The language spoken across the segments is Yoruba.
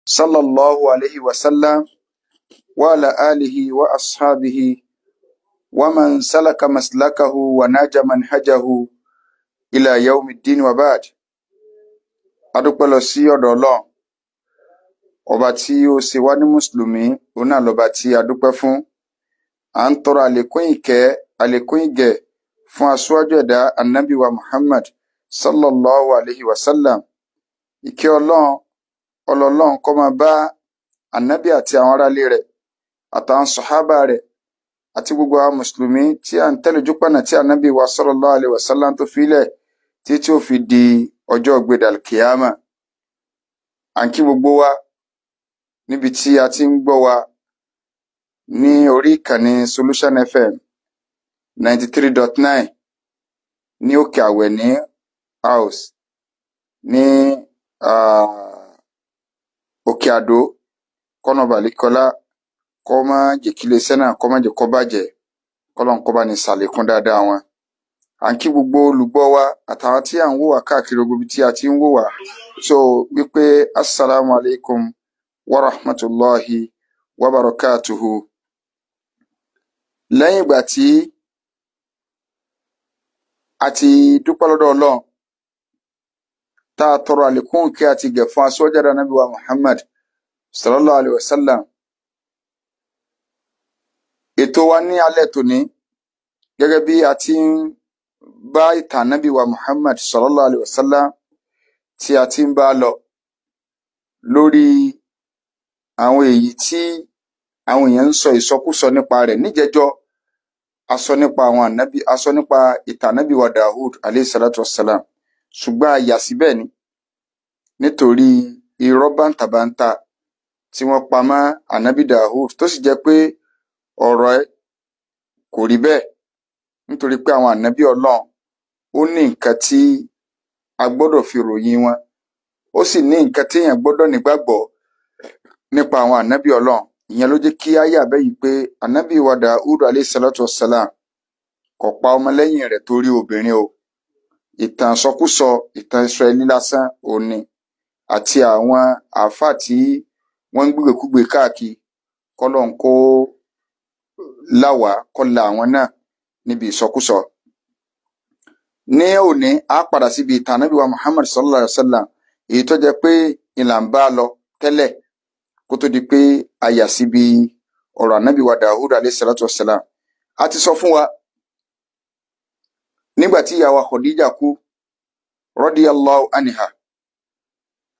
صلى الله عليه وسلم وعلى آله وأصحابه ومن سلك مسلكه وناج منهجه إلى يوم الدين وبعد. Adúpẹ́ lọ sí ọ̀dọ̀ Ọlọ́run ọba tí ó ṣe wá ní mùsùlùmí, òun náà lọ́ba tí a dúpẹ́ fún. À ń tọrọ àlékún ìkẹ́, àlékún ìgẹ̀ fún aṣíwájú ẹ̀dá Ànábì wa Muhammad sallallahu alayhi wa sallam. Ìkẹ́ Ọlọ́run ọlọ́lọ́run kó máa bá Ànábì àti àwọn aráalé rẹ̀ àtàwọn sọ̀hábà rẹ̀ àti gbogbo àwọn mùsùlùmí tí à ń tẹ̀lé ojúpọ̀nà tí Ànábì wa sallallahu alayhi wa sallam tó filẹ̀ tí tí ó fi di ọjọ́ gbẹdàlkìyàmà. À ń kí gbogbo wa níbi tí a ti ń gbọ́ wa ní orí ìkànnì Solution FM 93.9 ní Òkè Àwẹ̀ní House ní Òkè Àdó. Kọ́nà Balikọ́lá kọ́ má jẹ́ kí iléeṣẹ́ náà kọ́ má jẹ́ kó bàjẹ́, kọ́lọ́n kó bá ní ṣàlékún dáadáa wọn. À ń kí gbogbo olùgbọ́ wa àtàwọn tí à ń wò wá káàkiri gbogbo ibi tí a ti ń wò wá, so wípé assalamu alaikum wa rahmatulahi wa barakatuhu. Lẹ́yìn ìgbà tí a ti dúpẹ́ lọ́dọ̀ Ọlọ́run tá a tọrọ àlékún kí a ti gẹ̀ fún aṣọ́jáde Ànábì wa Muhammad sallallahu alayhi wa sallam, ètò wa ní alẹ́ tòní gẹ́gẹ́ bí a ti ń bá ìtàn Ànábì wa Muhammad sallallahu alayhi wa sallam tí a ti ń bá lọ lórí àwọn èyí tí àwọn èèyàn ń sọ ìsọkúsọ nípa rẹ̀. Níjẹjọ a sọ nípa àwọn ànábì, a sọ nípa ìtàn Ànábì wa Dawud alayhi salatu wassalam, ṣùgbọ́n a yà síbẹ̀ ni nítorí irọ́ bàǹtàbàǹtà tí wọ́n pa mọ́ ànábì Dawud, tó sì jẹ́ pé ọ̀rọ̀ ẹ̀ kò rí bẹ́ẹ̀, nítorí pé àwọn ànábì Ọlọ́run ó ní nǹkan tí a gbọ́dọ̀ fi ròyìn wọn, ó sì ní nǹkan tí èèyàn gbọ́dọ̀ nígbàgbọ́ nípa àwọn ànábì Ọlọ́run. Ìyẹn ló jẹ́ kí á yà bẹ́ẹ̀ yìí pé ànábì wa Dawud alayhi salatu wassalam kò pa ọmọlẹ́yìn rẹ̀ torí obìnrin o. Ìtàn sọkúsọ, ìtàn Israẹli lásán òní àti àwọn àáfàá tí wọ́n ń gbégbèkúgbè káàkiri, kọ́lọ́n kó láwàá kọ́ la àwọn náà níbi ìsọkúsọ. Ní òní a padà síbi ìtàn ànábì wa Muhammad sallallahu alayhi wa sallam, èyí tó jẹ́ pé ìlà ń bá lọ tẹ́lẹ̀ kó tó di pé a yà síbi ọ̀rọ̀ ànábì wa Dawud alayhi salatu wassalam. A ti sọ fún wa nígbà tí ìyá wa Khadija kú radiyallahu anha,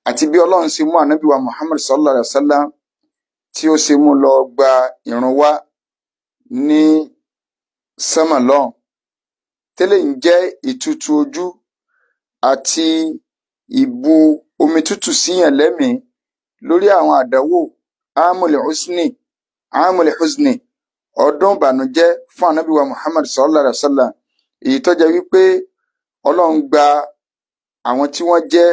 àti bí Ọlọ́run ṣe mú ànábì wa Muhammad sallallahu alayhi wa sallam tí ó ṣe mú lọ gba ìrun wá ní sánmà lọ́hùn, tẹ́lẹ̀ ń jẹ́ ìtutù ojú àti ìbu omi tútù síyàn lẹ́mìí lórí àwọn àdánwò amul husni, ọdún ìbànújẹ́ fún ànábì wa Muhammad sallallahu alayhi wa sallam, èyí tó jẹ́ wípé Ọlọ́run gba àwọn tí wọ́n jẹ́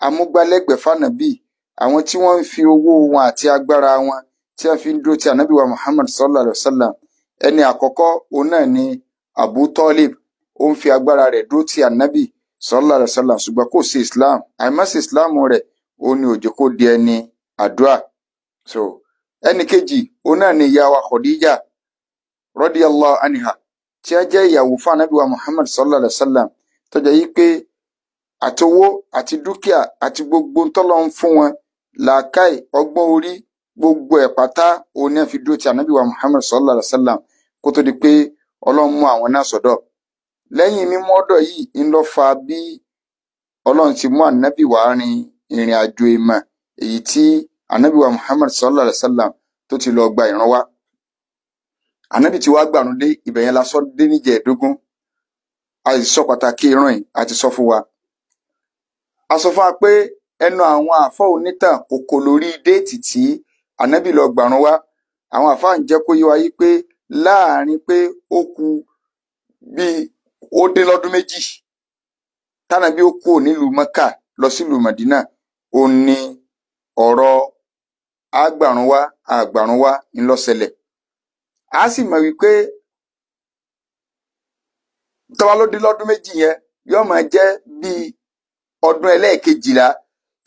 amúgbálẹ́gbẹ̀ẹ́ fànàbì, àwọn tí wọ́n ń fi owó wọn àti agbára wọn tí wọ́n fi ń dúró ti ànábì wa Muhammad sallallahu alayhi wa sallam. Ẹni àkọ́kọ́ òun náà ni Abu Talib, ó ń fi agbára rẹ̀ dúró ti ànábì sallallahu alayhi wa sallam, ṣùgbọ́n kò sí Islam, àìmọ́sí Islam rẹ̀ òun ni ó jẹ́ kó di ẹni àdúrà. So ẹni kejì òun náà ni ìyá wa Khadija radiyallahu anha, tí a jẹ́ ìyàwó fún ànábì wa Muhammad sallallahu alayhi wa sallam, tó jẹ́ yí pé àtowó àti dúkìá àti gbogbo ntọ́lọ́ ń fún wọn, làákàì, ọgbọ́n orí, gbogbo ẹ̀ pátá òun ni a fi dúró ti ànábì wa Muhammad sallallahu alayhi wa sallam kó tó di pé Ọlọ́run mú àwọn náà sọ́dọ̀. Lẹ́yìn mímú ọ̀dọ̀ yìí ń lọ fa bí Ọlọ́run ti mú ànábì wa rin ìrìn àjò ìmọ̀ èyí tí ànábì wa Muhammad sallallahu alayhi wa sallam tó ti lọ gba ìran wá. Ànábì tí wàá gbàrún dé ibẹ̀ yẹn la sọ dé níjẹ̀ẹ́dógún. A sì sọ pàtàkì ìran yìí, a ti sọ fún wa. A sọ fún wa pé ẹnu àwọn àfọ onítàn kò kò lórí déètì tí ànábì lọ gbàrún wá. Àwọn àfáà ń jẹ́ kó yé wa yí pé láàrin pé ó kù bíi ó dín lọ́dún méjì tánàbí ó kúrò nílùú Mẹ́kà lọ sílùú Mẹdínà, ó ní ọ̀rọ̀ àgbàrún wá àgbàrún wá ńlọsẹlẹ̀. A sì mọ̀ wípé tọ́ba ló dín lọ́dún méjì yẹn yóò máa jẹ́ bíi ọdún ẹlẹ́ẹ̀kejìlá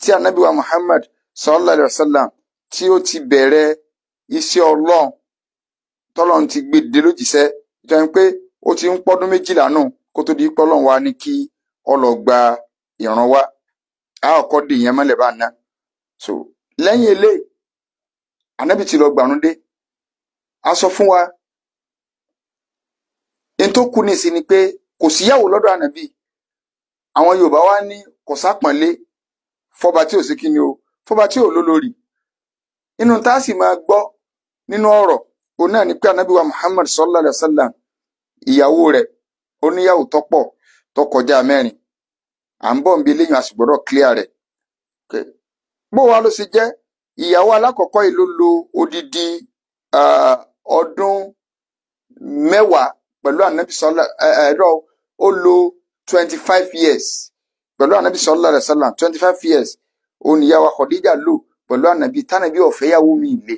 tí ànábì wa Muhammad sallallahu alaihi wasallam tí ó ti bẹ̀rẹ̀ iṣẹ́ Ọlọ́run tọ́lọ́run ti gbé dé lójíṣẹ́, ìjọba pé ó ti ń pọ́dún 12 nù kó tó di pọ́lọ́run wa ní kí ó lọ gba ìran wa. A ọkọ dì yẹn mọ́lẹ̀ bá ná. So lẹ́yìn eléyìí ànábì ti lọ gbàrún dé. A sọ fún wa n tó kù nísìn ni pé kò síyàwó lọ́dọ̀ ànábì. Àwọn Yorùbá wa ní kò sápọ̀nlé fọba tí ò sí kíni o, fọba tí ò lólórí. Inú tá a sì máa gbọ́ nínú ọ̀rọ̀ òun náà ni pé ànábì wa Muhammad sallallahu alayhi wa sallam ìyàwó rẹ̀ ó níyàwó tó pọ̀ tó kọjá 4. À ń bọ̀ ń bi eléyìí, a sì gbọ́dọ̀ clear rẹ̀. Bó wa ló ṣe jẹ́, ìyàwó alákọ̀ọ́kọ́ yìí ló lo odidi ọdún 10 pẹ̀lú ànábì sọ́lá ẹ̀rọ, ó lo 25 years pẹ̀lú ànábì sallallahu alaihi wasallam. 25 years òun ìyàwó Khadija lò pẹ̀lú ànábì. Tánàbí ọ̀fẹ́ yàwó mi ìlé.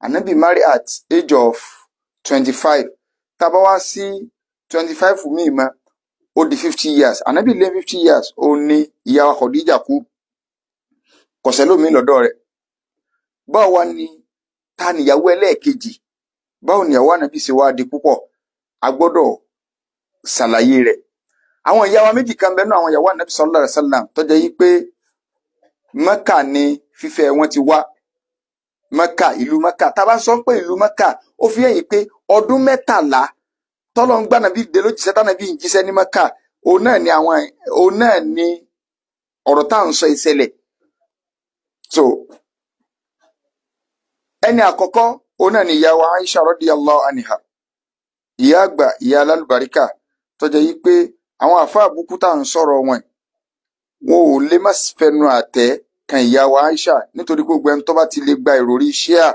Ànábì marry at age of 25. Tábà wá sí 25 mi mọ́, ó di 50 years. Ànábì lé 50 years òun ni ìyàwó Khadija kú. Kọ̀sẹ́ lómi lọ́dọ̀ rẹ̀. Báwo wá ni ta níyàwó ẹlẹ́ẹ̀kejì? Báwo níyàwó ànábì ṣe wá di púpọ̀? A gbọ́dọ̀ ṣàlàyé rẹ̀. Àwọn ìyàwó méjì kan bẹ́ẹ̀ náà, àwọn ìyàwó ànábì sallallahu alaihi wasallam tó jẹ́ yí pé Mẹ́kà ni fífẹ́ wọn ti wá. Mẹ́kà, ìlú Mẹ́kà. Tá a bá sọ pé ìlú Mẹ́kà, ó fi hàn yí pé ọdún 13 tọ́lọ́ ń gbà nàbí dé lójíṣẹ́ tánàbí ń jíṣẹ́ ní Mẹ́kà, òun náà ni àwọn, òun náà ni ọ̀rọ̀ tá à ń sọ ìṣẹ̀lẹ̀. So ẹni àkọ́kọ́ òun náà ni ìyàwó Aisha radiyallahu anha, ìyá àgbà, ìyá alálùbáríkà, tó jẹ́ yí pé àwọn àfáà àbúkú tá à ń sọ̀rọ̀ wọn, wọn ò lè má fẹnu àtẹ́ kan ìyàwó Aisha, nítorí gbogbo ẹni tó bá ti lè gba ìròrí ṣíà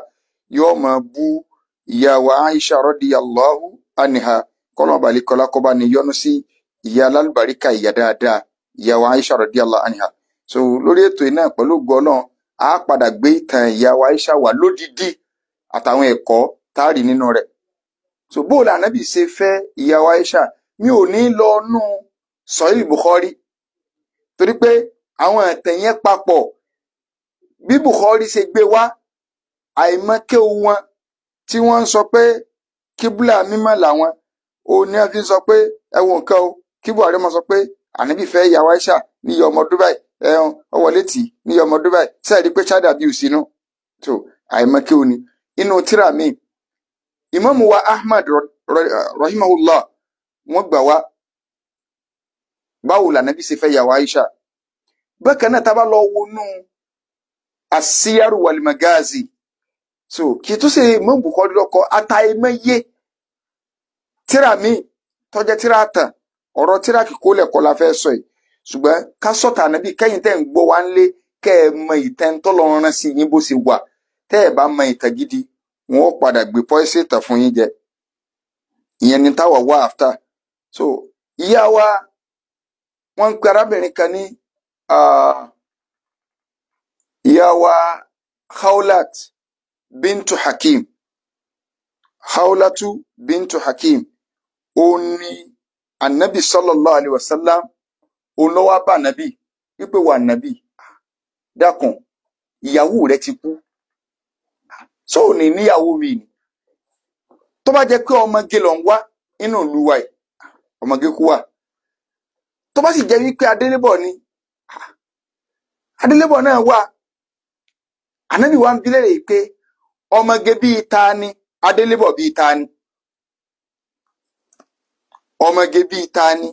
yóò máa bú ìyàwó Aisha radiyallahu anha. Kọ́nà balẹ̀kọ́lá kọ́ba ní yọ́nú sí ìyá alálùbáríkà, ìyá dáadáa, ìyàwó Aisha radiyallahu anha. So lórí ètò iná pẹ̀lú gbọ́nà a padà gbé ìtàn ìyàwó Aisha wá lódìdí àtàwọn ẹ̀kọ́ tá a rí nínú rẹ̀. So bóòlù ànábì ṣe fẹ́ ìyàwó Aisha, mi ò ní lọ nú Sahih Bukhari torí pé àwọn ìtàn yẹn papọ̀. Bí Bukhari ṣe gbé wá, àìmọ̀ké wọn tí wọ́n ń sọ pé kíbúlà mímọ́ làwọn, ó ní wọ́n fi ń sọ pé ẹ̀wọ̀n nǹkan o, kí Buhari máa sọ pé ànábì fẹ́ ìyàwó Aisha níyọ ọmọ Dubai, ẹ̀hún ọwọ́ létí níyọ ọmọ Dubai, sẹ́ẹ̀rí pé ṣáàdà bíi òsínú. So àìmọ̀ké ò ní. Inú tíra mi, Ìmáàmù wa Ahmad rahimahullah wọ́n gbà wá báwo lànàbí ṣe fẹ́ ìyàwó Aisha. Bákan náà tá bá lọ wọnú Asiyaru wal Magazi, so kì í tún ṣe Imam Bukhari lọkọ àtàìmọye tíra mi tó jẹ́ tíra tàn, ọ̀rọ̀ tíra kíkó lẹ̀kọ́ la fẹ́ sọ yìí. Ṣùgbọ́n ká sọ̀tà ànábì kẹ́yìn tẹ́ ń gbọ́ wá ń lé, kẹ́ ẹ mọ ìtàn tọ́lọ́run rán sí yín bó ṣe wà. Tẹ́ ẹ bá mọ ìtàn gidi, wọn ó padà gbé pọ́ìsì ìtàn fún yín jẹ. Ìyẹn ni táwa wá after. So ìyá wa wọ́n ń pe arábìnrin kan ní ìyá wa Khawlat bintu Hakim. Khawlatu bintu Hakim, ó ní anabi sallallahu alayhi wa sallam, òun ló wá bá anabi wípé wà anabi, dákun, ìyàwó rẹ̀ ti kú, sọ ò ní níyàwó mi ni? Tó bá jẹ́ pé ọmọge lọ ń wá inú ìlú wa yìí, ọmọge kú wà. Tó bá sì jẹ́ wípé adélébọ̀ ni, adélébọ̀ náà wà. Ànábì wa ń bi léèrè pé ọmọge bíi ta ni, adélébọ̀ bíi ta ni? Ọmọge bíi ta ni,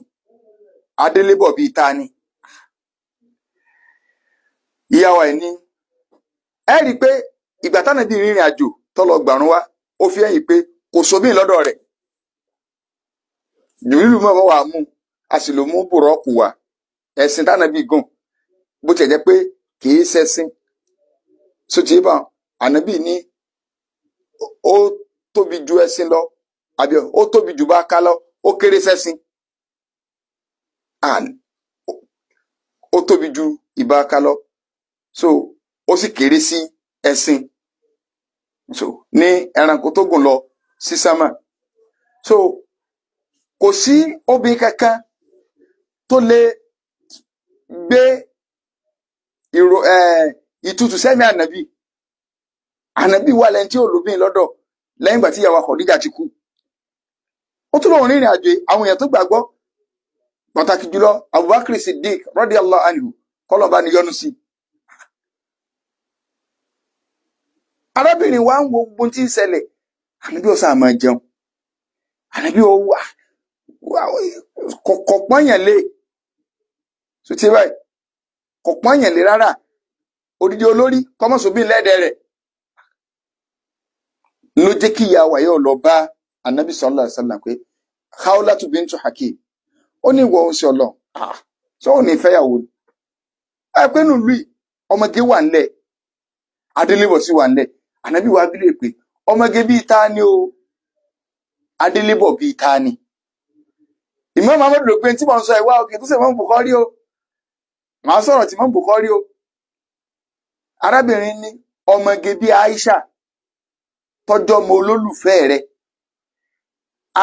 adélébọ̀ bíi ta ni? Ìyàwó ẹ̀ ní ẹ rí i pé ìgbà tánàbí rìnrìn àjò tó lọ gbàrún wá, ó fi hàn yìí pé kò sóbìn lọ́dọ̀ rẹ̀. Jùlọ mọ̀ wà mú, a sì lò mú bùrọ̀kù wá, ẹ̀sìn tánàbí gùn, bó tiẹ̀ jẹ́ pé kì í ṣẹ̀sìn. Sotí bá ànábì ní ó tóbi ju ẹṣin lọ, àbí ó tóbi ju bá ká lọ, ó kéré sẹ́sìn. Ó tóbi ju ìbáka lọ, so ó sì kéré sí ẹṣin. So ní ẹranko tó gùn lọ sí sámà. So kò sí obìnrin kankan tó lè gbé ìtutù sẹ́mi ànàbí. Ànàbí wà lẹ́ni tí ò lóbìn lọ́dọ̀ lẹ́yìn ìgbà tí ìyàwó Khadija ti kú. Ó tún lóun rìnrìn àjò, àwọn èèyàn tó gbàgbọ́, pàtàkì jùlọ Abubakar Siddiq radiyallahu anhu, kọ́lọ̀ bá ní yọ́nú sí. Arábìnrin wa ń wo gbogbo tí ń ṣẹlẹ̀. Ànàbí ó sáà máa jẹun, ànàbí ó wà kò pọ́nyàn lé so tí báyìí, kò pọ́nyàn lé rárá. Odidi olórí kọ́mọ̀sóbì lẹ́dẹ̀ rẹ̀ ló jẹ́ kí ìyá wa yóò lọ bá anabi sallallahu alaihi wasallam pé Khawlatu bintu Hakim, ó ní ìwọ oṣù ọlọ sọ ò ní fẹ́yàwó ni. Ẹ pé nù lùi ọmọge wà ńlẹ̀, adélébọ̀ sí wà ńlẹ̀. Anabi wa bílẹ̀ pé ọmọge bíi ta ni o, adélébọ̀ bíi ta ni. Imam Ahmad ló pé tí mo ń sọ ìwá òkè tó sì mọ́ Bukhari o, màá sọ̀rọ̀ tí mọ́ Bukhari o. Arábìnrin ní ọmọge bíi Aisha tọjọ́ mọ olólùfẹ́ rẹ̀,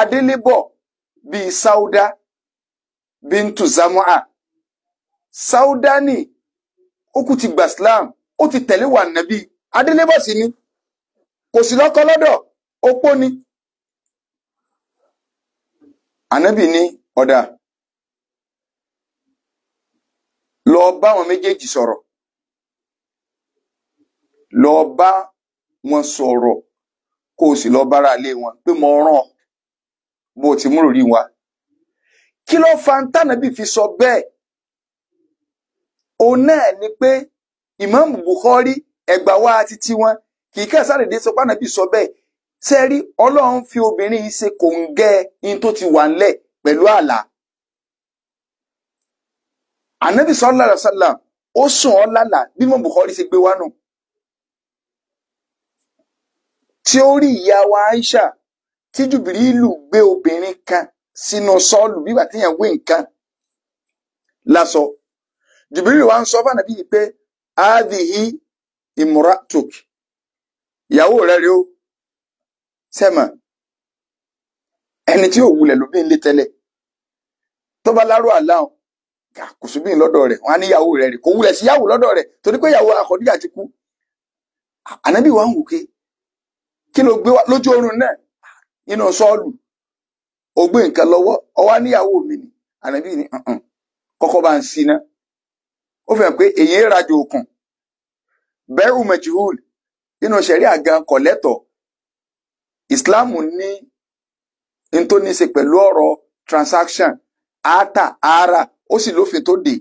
adélébọ̀ bíi Sauda bintu Zamua. Sauda ni ó kú ti gbà Islam, ó ti tẹ̀lé wà nàbí, adélébọ̀ sí ni, kò sí lọ́kọ lọ́dọ̀, opó ni. Ànábì ní ọ̀dà lọ bá wọn méjèèjì sọ̀rọ̀, lọ bá wọn sọ̀rọ̀, kó o sì lọ bára lé wọn pé mo rán ọ bó o ti múrò rí wa. Kí ló fa ntànàbì fi sọ bẹ́ẹ̀? Òun náà ni pé Imam Bukhari ẹgbà wa títí wọn kì í kẹsàrèdè sọ pé ànábì sọ bẹ́ẹ̀. Sẹ́rí Ọlọ́run fi obìnrin yìí ṣe kòǹgẹ́ in tó ti wà ńlẹ̀ pẹ̀lú àlá. Ànábì sallallahu alaihi wasallam ó sùn ọ́ lálàá bí Imam Bukhari ṣe gbé wá nù. Tí ó rí ìyá wa Aisha tí Jùbìrìlù gbé obìnrin kan sínú sọ́ọ̀lù bí ìgbà téèyàn wé nǹkan lásọ. Jùbìrìlù wa ń sọ fún ànábì yìí pé hadhihi imra'atuk, ìyàwó rẹ̀ rí o. Sẹ́mà ẹni tí ò wulẹ̀ ló bí ń lé tẹ́lẹ̀ tó bá lárò àláhùn kò sí bí ń lọ́dọ̀ rẹ̀, wọ́n á níyàwó rẹ̀ rí, kò wulẹ̀ sí yàwó lọ́dọ̀ rẹ̀ torí pé ìyàwó Khadija ti kú. Ànábì wa ń wò ké kí ló gbé wá lójú oorun náà nínú sọ́ọ̀lù, ó gbé nǹkan lọ́wọ́, ó wá níyàwó mi ni. Ànábì ni kọ́kọ́ bá ń sí ná. Ó fi hàn pé èyí ń rajo òkun bẹ́rù majhul nínú ṣẹ̀rí àgan kọ̀lẹ́tọ̀. Ìsìláàmù ní n tó ní ṣe pẹ̀lú ọ̀rọ̀ transaction, ata ara, ó sì lófin tó dé.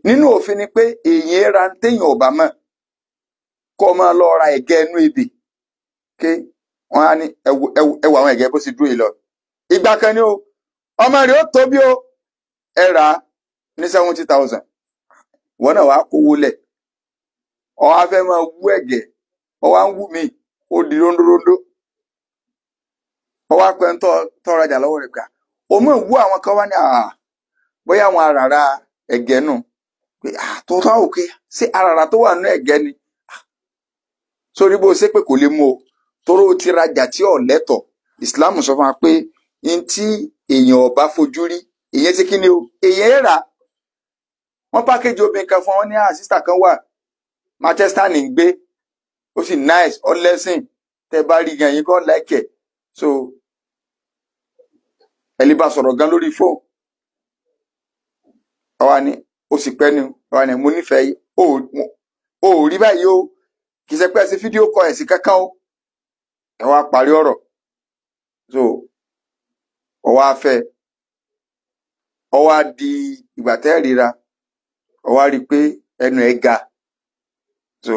Nínú òfin ni pé èyí ra téèyàn ọ̀bà mọ̀, kó máa lọ ra ẹ̀gẹ́ inú ebè ké wọ́n á ní ẹwù àwọn ẹ̀gẹ́ bó ṣe dúró yìí lọ. Ìgbà kan ni o, ọmọ rẹ̀ ó tóbi o, ẹ rà á ní 70,000. Ìwọ náà wàá kówó lẹ̀, ó wá fẹ́ máa wú ẹ̀gẹ́, ó wá ń wú mi, ó di rondórondó. Ó wá pẹ́ ń tọ́ rajà lọ́wọ́ rẹ̀ gbà. Ó mọ̀ wú àwọn kan wá ní bóyá àwọn àràrà ẹ̀gẹ́ nù. Pé tó tọ́ òkè ṣé àràrà tó wà nínú ẹ̀gẹ́ ni? Sórí bó ṣe pé kò lè mú o, toró ti rajà tí ò lẹ́tọ̀. Ìsìláàmù sọ fún wa pé n tí èèyàn ò bá fojú rí, èèyàn ti kí ni o, èèyàn rà. Wọ́n pákéjì obìnrin kan fún wọn ní àsísítà kan wà, Manchester ní gbé, ó sì nice, ó lẹ́sìn, tẹ́ bá rí gan yín kọ́ láìkẹ̀. So ẹ lè bá sọ̀rọ̀ gan lórí fóònù. Ọwọ́ ni ó sì pẹ́ ni, ọwọ́ ni mo nífẹ̀ẹ́ o, ò rí báyìí o, kì í ṣe pé ẹ ṣe fídíò kọ ẹ̀sìn kankan o. Ẹ wá parí ọ̀rọ̀. So ọwọ́ afẹ́, ọwọ́ á di ìgbà tẹ́ ríra, ọwọ́ á rí i pé ẹnu ẹ̀ ga. So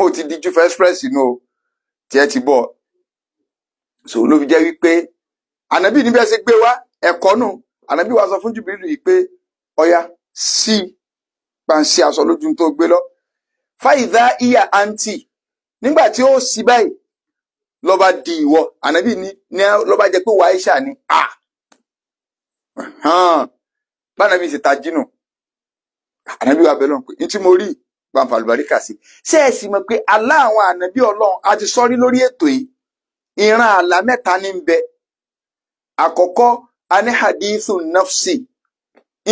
ó ti di ju express inú o, tí ẹ ti bọ̀. So ló fi jẹ́ wípé ànábì níbi ẹ ṣe gbé wá ẹ̀kọ́ nù. Ànábì wa sọ fún Jùbìrìlù yìí pé ọya sí pàǹsí aṣọ lójú tó gbé lọ. Fàyídá ìyá àǹtí nígbà tí ó sì báyìí lọ́ba di ìwọ. Ànábì ní lọ́ba jẹ́ pé wàá Aisha ni. Bánabi sì ta jínù. Ànábì wa bẹ̀ lọ́n pé ní tí mo rí gbàǹfà àlùbáríkà sí. Ṣé ẹ sì mọ̀ pé àlá àwọn ànábì Ọlọ́run a ti sọrí lórí ètò yìí, ìran àlá mẹ́ta ní ń bẹ. Àkọ́kọ́, a ní hadithu nafsi.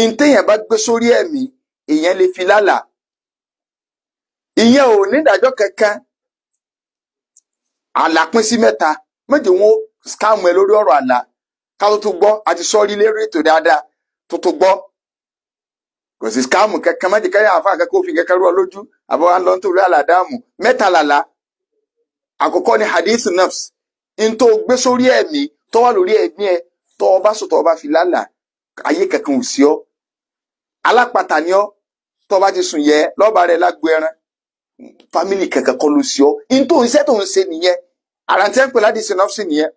Ìntẹ̀yàn bá gbé sórí ẹ̀mí, èèyàn lè fi lálàá. Ìyẹn ò ní ìdájọ́ kankan. Àlá pín sí mẹ́ta. Méjì wọn scam ẹ lórí ọ̀rọ̀ àlá. Ká tó gbọ́, àti sọ́ọ́rí lérí ètò dáadáa tó tó gbọ́. Kò sí scam kankan, méjì kẹ́yìn àfa kankan òfin kankan rú ọ lójú. Àbọ̀ wa ń lọ nítorí àlàdáàmù. Mẹ́ta làlá. Àkọ́kọ́ ni hadith nafs. N tó gbé sórí ẹ̀mí, tó wà lórí ẹ̀mí ẹ, tó o bá sùn tó o bá fi lálàá, ayé kankan ò sí ọ. Alápatà ni ọ, tó o bá ti sùn yẹ lọ́ba rẹ lágbo ẹran. Fámìlì kankan kọ́ ló sí ọ. N tó ń ṣe tó ń ṣe nìyẹn. Àrántí ẹ̀ ń pè ládìsí nafs nìyẹn.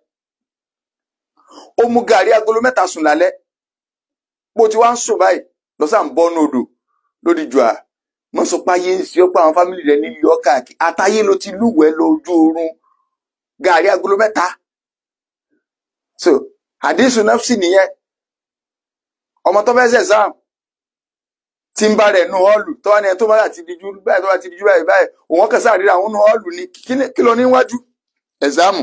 Ó mú gàrí agolo mẹ́ta sùn lálẹ́. Bó ti wá ń sùn báyìí, lọ́sàn ń bọ́nú odò lódì jù à. Mọ́ sọ pé ayé ń ṣe ọ́ pé àwọn fámìlì rẹ ní yọ káàkiri. Àtayé ló ti lúwẹ̀ẹ́ lójú oorun. Gàrí agolo mẹ́ta. So, àdísù nafsi nìyẹn. Ọmọ tó fẹ́ ṣe exam tí ń bá rẹ̀ nú họ́ọ̀lù tó wá ní ẹni tó bá ti dijú báyìí tó bá ti dijú báyìí báyìí òun kàn sáà ríra àwọn nú họ́ọ̀lù ni kí ló níwájú ẹ̀sáàmù.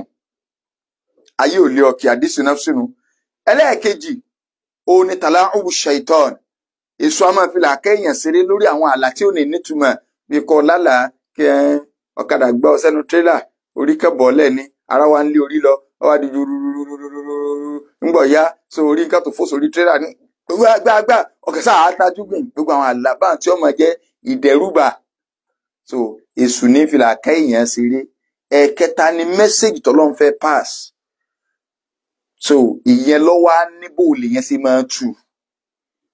Ayé ò lé ọkì àdísù nafsi nu. Ẹlẹ́ẹ̀kejì òun ni tàlàhùn ṣaitan. Èso a máa fi làákẹ́ èèyàn ṣeré lórí àwọn àlá tí ò ní nítumọ̀ bí kò lálàá kí ẹ ọ̀kadà gbá ọ sẹ́nu tírélà orí kẹ́bọ̀ọ́lẹ̀ ni ara wa ń lé orí lọ ọ wá di rúrúrúrúrúrú ńgbọ̀ ya so orí nǹkan tó fò sórí tírélà ní gbàgbàgbà ọkẹ́ sáà átájú gbìn gbogbo àwọn àlá bá tí ọmọ jẹ́ ìdẹ́rùbà. So èṣù ní fi làákẹ́ èèyàn ṣeré. Ẹ̀kẹta ni mẹ́sẹ̀gì tọ́lọ́run fẹ́ pass. So ìyẹn lọ́wọ́ á níbò lèyẹn sì máa tù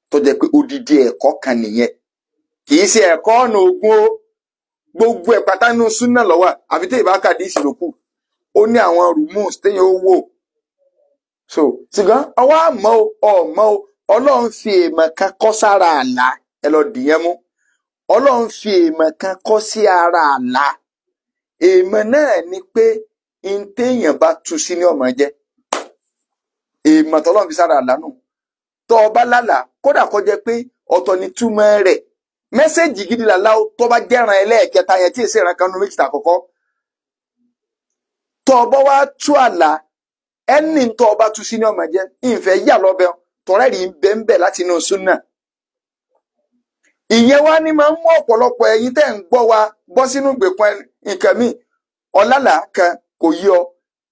tó jẹ́ pé odidi ẹ̀kọ́ kan nìyẹn. Kì í ṣe ẹ̀kọ́ ọ̀nà ogun o. Gbogbo ẹ̀ pátá nínú súnà ló wà àfi tí ìbá kàdí ìsìlókù. Ó ní àwọn rumus téèyàn ó wò. So ṣùgbọ́n ọwọ́ àmọ́ o ọ̀mọ́ o Ọlọ́run fi èèmọ̀ kan kọ́ sára àlá. Ẹ lọ dìyẹn mú. Ọlọ́run fi èèmọ̀ kan kọ́ sí ara àlá. Èèmọ̀ náà ni pé n téèyàn bá tu sí ní ọmọ jẹ́. Èèmọ̀ tọ́lọ́run fi sára àlá nù. Tó o bá lálàá kódà kó jẹ́ pé ọ̀tọ̀ ni túmọ̀ rẹ̀. Mẹ́sẹ̀gì gidi làlá o tó bá jẹ́ran ẹlẹ́ẹ̀kẹta yẹn tí èsì ìran kan nu méjì tà kọ́kọ́. Tó o bá wá tú àlá ẹni tó o bá tú sí ní ọmọ jẹ́ ìfẹ́ yà lọ́bẹ̀ tọ́rẹ́ rí ń bẹ láti inú súnà. Ìyẹn wá ní máa ń mú ọ̀pọ̀lọpọ̀ ẹ̀yin tẹ́ ń gbọ́ wa bọ́ sínú ìgbèkùn nǹkan míì. Ọ̀làlà kan kò yí ọ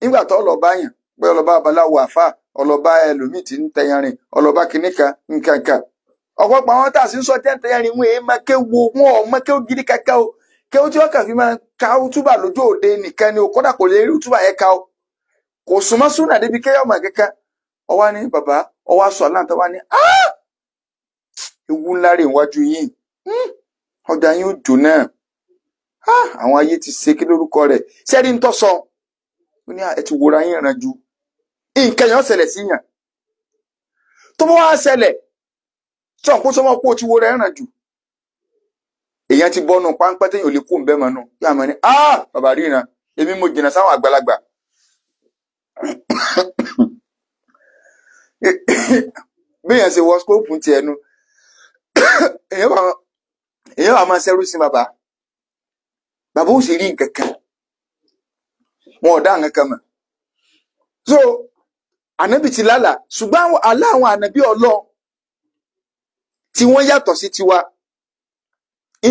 nígbà tó lọ bá yàn pé ọlọ́ba babaláwo àfà ọlọ́ba ẹlòmíì tí ń tẹyanrìn ọlọ́ba kìnnìkan nǹkankan. Ọ̀pọ̀lọpọ̀ àwọn tá a sì ń sọ tẹ́ ń tẹyanrìn wọn èé máa kéwo wọn ò máa kéwo gidi kankan o. Kéwo tí wọ́n kàn fi máa ka útúbà lójú òde nìkan ni o kódà kò lè rí útúbà yẹn ka o. Kò súnmọ́ súnà débi kéyọ̀ mọ̀ kankan. Ọwá ní bàbá ọwá sọ aláǹtá wá ní ewu ńlá rè wájú yín. Ọjà yín ò jóná. Àwọn ayé ti ṣe kí lórúkọ rẹ̀. Sẹ́rí ń tọ́ sọ. Ó ní ẹ ti wòra yín ràn ju. Nǹkan yẹn ó ṣẹlẹ̀ sí yàn. Tó bá wá ṣẹlẹ̀, sọ kó sọmọ pé o ti wòra ẹ̀ ràn jù. Èèyàn ti bọ́nu páńpẹ́ téèyàn ò lè kó ń bẹ́ mọ́ nù. Yóò àmọ́ ni bàbá ríran èmi mo jìnnà sáwọn àgbàlagbà. Béèyàn ṣe wọ skóòpù ti ẹnu. Èèyàn wà máa ṣẹ́rú sí bàbá. Bàbá ò sì rí nǹkan kan. Wọn ò dá nǹkan kan mọ̀. So ànábì ti lálàá ṣùgbọ́n àlá àwọn ànábì Ọlọ́run tí wọ́n yàtọ̀ sí tiwa.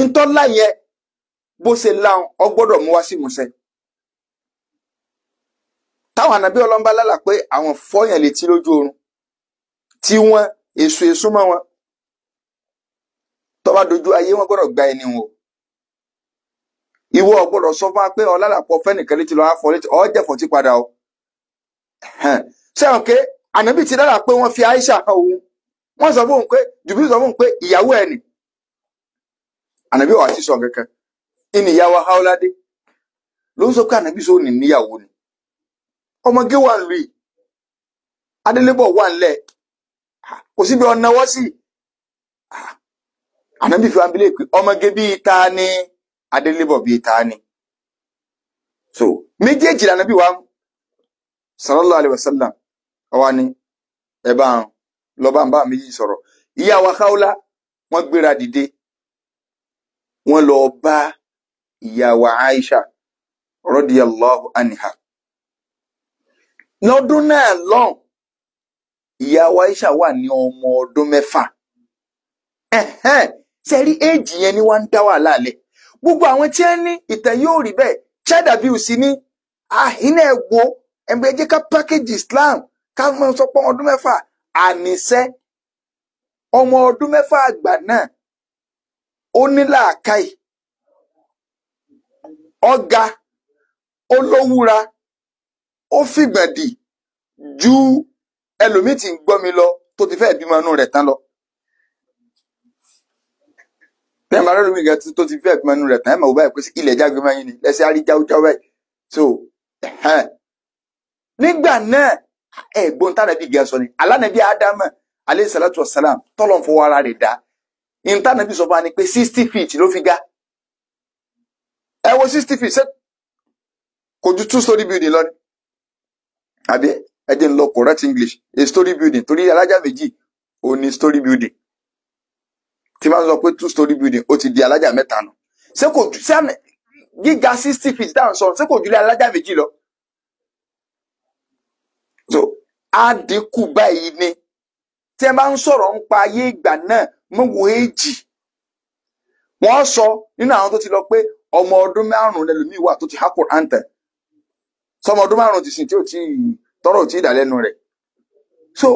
Ntọ́lá yẹn bó ṣe láwọn ọ gbọ́dọ̀ mú wá sí ìmúṣẹ. Táwọn ànábì Ọlọ́run bá lálàá pé àwọn fọ́yàn létí lójú oorun tí wọ́n èso èso mọ́ wọn. Tó bá dojú ayé wọn gbọ́dọ̀ gba ẹni wọn. Ìwọ ò gbọ́dọ̀ sọ fún wa pé ọlálàpọ̀ fẹ́nìkan létí lọ́wọ́ afọ létí ọ jẹ̀fọ́ tí padà o. Sẹ́wọ̀n pé ànábì ti lálàá pé wọ́n fi Aisha hàn òun. Wọ́n sọ fún òun pé Jùbìlì sọ fún òun pé ìyàwó ẹ̀ nì. Ànábì wà sí sọ kankan. Ìní ìyàwó Haúládé ló ń sọ pé ànábì sọ ní níyàwó ni. Ọmọge wà ń lu yìí. Adélébọ̀ wà ńlẹ̀. Kò síbi ọ̀nàwọ́ sí. Ànábì fi wá ń bilé pé ọmọge bíi ta ni Adélébọ̀ bíi ta ni. So méjèèjì lànàbí wa sallallahu alaihi wasallam ọwá ni ẹ bá ń lọ bá ń bá méjì sọ̀rọ̀. Ìyá wa Khawla wọ́n gbéra dìde. Wọ́n lọ bá ìyá wa Aisha radiyallahu anha. Lọ́dún náà lọ́n ìyá wa Aisha wà ní ọmọ ọdún 6. Sẹ́rí éèjì yẹn ni wọ́n ń dá wàhálà lẹ̀. Gbogbo àwọn tí wọ́n ní ìtàn yóò rí bẹ́ẹ̀, child abuse ní iná ẹ̀ wo ẹgbẹ́ jẹ́ ká package Islam ká mọ̀ sọ pé ọmọ ọdún mẹ́fà àníṣẹ́ ọmọ ọdún mẹ́fà àgbà náà ó ní làákàyè, ọ̀gá olówúra, ó fìgbọ̀ndì ju ẹlòmíì tí ń gbọ́ mi lọ tó ti fẹ́ bímọ inú rẹ̀ tán lọ. Bẹ́ẹ̀ máa lọ́dún mi gan tó ti fẹ́ bímọ inú rẹ̀ tán, ẹ̀ máa wò báyìí pé ilẹ̀ jágbe máa yín ni lẹ́sẹ̀ á rí jáújáú báyìí. So nígbà náà ẹ̀gbọ́n tánàbí gẹ̀ sọ ni alánàbí Ádámà alayhi salatu wassalam tọ́lọ̀ ń fọwọ́ ara rẹ̀ dá. Ìtànàbí sọ fún wa ni pé 60 feet ló fi ga. Ẹ wo 60 feet ṣé kò ju 2-story building lọ ni? Àbí ẹ jẹ́ ń lọ correct English, a story building torí alájà méjì ò ní story building. Tí bá ń sọ pé 2-story building ó ti di alájà mẹ́ta nù. Ṣé kò ju ṣé gíga 60 feet dáhùn sọ ṣé kò ju ilé alájà méjì lọ? So á dínkù báyìí ni. Tí ẹ bá ń sọ̀rọ̀ ń pa ayé ìgbà náà mọ́wọ́ èjì. Wọ́n sọ nínú àwọn tó ti lọ pé ọmọ ọdún 5 lẹ́lòmíì wà tó ti há Kùránì tán. Sọmọ ọdún 5 ti sìn tí ò tí tọrọ ò tí ìdálẹ́nu rẹ̀. So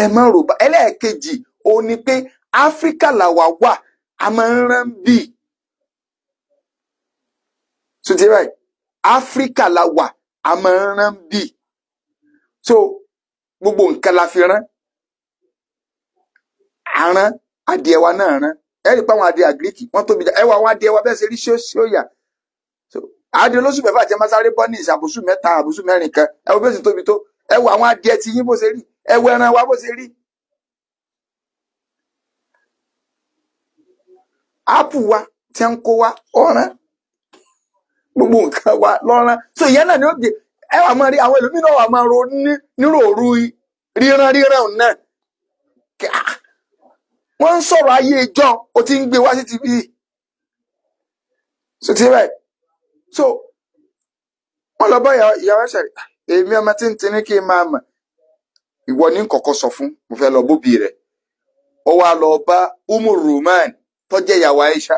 ẹ má rò bá. Ẹlẹ́ẹ̀kejì ó ní pé Áfíríkà làwà wà a máa ń rán bì. So ti báyìí Áfíríkà làwà a máa ń rán bì. So gbogbo nǹkan la fi rán. Aràn adìẹ wa náà rán. Ẹ rí i pé àwọn adìẹ àgíríkì wọ́n tóbi ẹ wọ àwọn adìẹ wa bẹ́ẹ̀ ṣe rí ṣóyà. So adìẹ olóṣù mẹ́fà tí ẹ máa sáré bọ́ ní ìṣàbùsù mẹ́ta àbùsù mẹ́rin kan ẹ wo bí ó ṣe tóbi tó. Ẹ wo àwọn adìẹ ti yín bó ṣe rí. Ẹ wo ẹran wa bó ṣe rí. Ápù wa tí ń kó wa ọ̀ràn gbogbo nǹkan wa lọ́rán. So ìyẹn náà ni ó di ẹ wà máa rí àwọn ẹlòmíràn wà máa ro níròòru ríran ríran náà. Wọ́n ń sọ̀rọ̀ ayé ìjọ ó ti ń gbé wá sí ti bí. So ti bẹ́ẹ̀. So wọ́n lọ bá ìyàwó ẹ̀ṣẹ̀ èmi ọmọ tí ń tin ní kí n máa mọ̀. Ìwọ ní kọ̀kọ́ sọ fún mo fẹ́ lọ bóbi rẹ̀. Ó wá lọ bá Umu Ruman tó jẹ́ ìyàwó Aisha.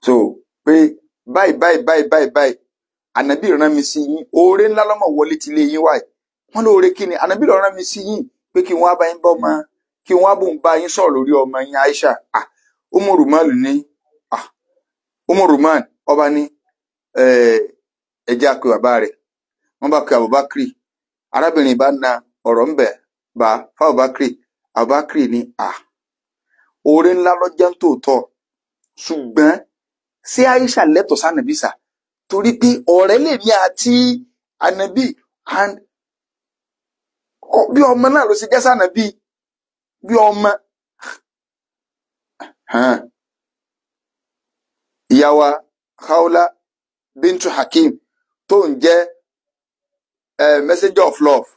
So pé báyìí báyìí báyìí báyìí báyìí ànábì rán mi sí yín oore ńlá lọ́mọ wọlé ti lé yín wáyé. Wọ́n lóore kí ni ànábì lọ rán mi sí yín pé kí wọ́n á bá yín bọ́ ọmọ kí wọ́n á bò ń bá yín sọ̀rọ̀ lórí ọmọ yín Aisha. Umu Ruman ní Umu Ruman ọba ní ẹjẹ́ àpè bàbá rẹ̀. Wọ́n bá pe Abubakar. Arábìnrin bá na ọ̀rọ̀ ń bẹ̀ bá fábubakar. Abubakar ní oore ńlá lọ́jọ́ tòótọ́ ṣùgbọ́n ṣé Aisha lẹ́tọ̀ọ́ sànàbí sà? Torí pé ọ̀rẹ́ lèmi àti ànàbí bí ọmọ náà ló ṣe jẹ́ sànàbí bí ọmọ. Ìyá wa Khawla bintu Hakim tó ń jẹ́ messenger of love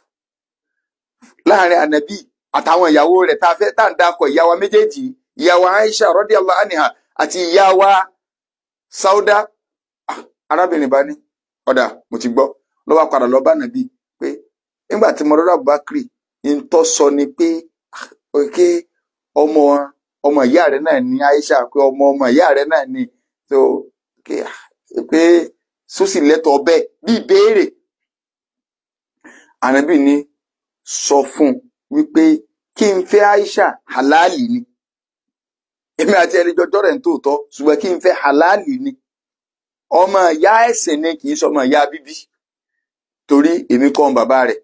láàrin ànàbí àtàwọn ìyàwó rẹ̀ tá a fẹ́ tá à ń dakọ̀ ìyá wa méjèèjì ìyá wa Aisha radiyallahu anha àti ìyá wa Sauda. Arábìnrin bá ní ọ̀dà mo ti gbọ́ ló wá padà lọ bá nàbí pé nígbà tí mo rọ́rọ́ Abubakar ń tọ́ sọ ni pé òkè ọmọ ọmọ ìyá rẹ̀ náà ní Aisha pé ọmọ ọmọ ìyá rẹ̀ náà ní so pé sósì lẹ́tọ̀ọ́ bẹ́ẹ̀ bí ìbéèrè. Ànábì ní sọ fún wípé kí n fẹ́ Aisha halali ni. Èmi àti ẹni jọjọ́ rẹ̀ ń tòótọ́ ṣùgbọ́n kí n fẹ́ halali ni. Ọmọ ìyá ẹ̀sìn ni kì í sọmọ ìyá bíbí torí èmi kọ́ ń bàbá rẹ̀.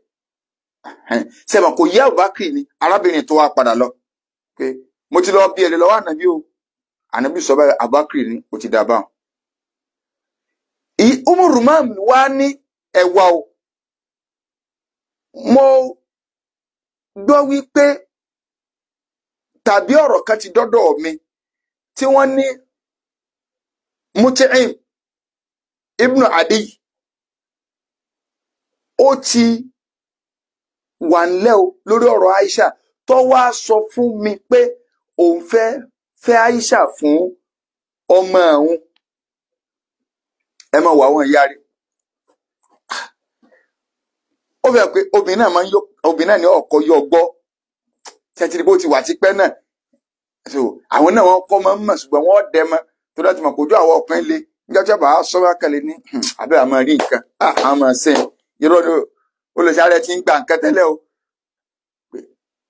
Sẹ́wọ̀n kò yẹ Abubakar ni arábìnrin tó wá padà lọ pé mo ti lọ bí ẹni lọ́wọ́ ànábì o. Ànábì sọ báyìí Abubakar ni ó ti dà báwọn. Umu Ruman wá ní ẹ̀wà o. Mo gbọ́ wípé tàbí ọ̀rọ̀ kan ti dọ́dọ̀ mi tí wọ́n ní Mut'im Ibn Adi ó ti wà ńlẹ̀ o lórí ọ̀rọ̀ Aisha tó wá sọ fún mi pé òun fẹ́ fẹ́ Aisha fún ọmọ òun. Ẹ máa wọ àwọn ìyá rẹ̀. Ó fẹ́ pé obìnrin náà máa ń yọ obìnrin náà ní ọkọ yọ gbọ́ tẹ́tí bó ti wà tipẹ́ náà. So àwọn náà wọ́n kọ́ máa ń mọ̀ ṣùgbọ́n wọ́n dẹ mọ́. Tó dájú mọ̀ kójú àwọn ọkùnrin le níjọ́ tí ọba sọ wá kẹlẹ̀ ní abẹ́ àmọ́ rí nǹkan àmọ́ sẹ́yìn irọ́ ni olùsáré ti ń gba nǹkan tẹ́lẹ̀ o.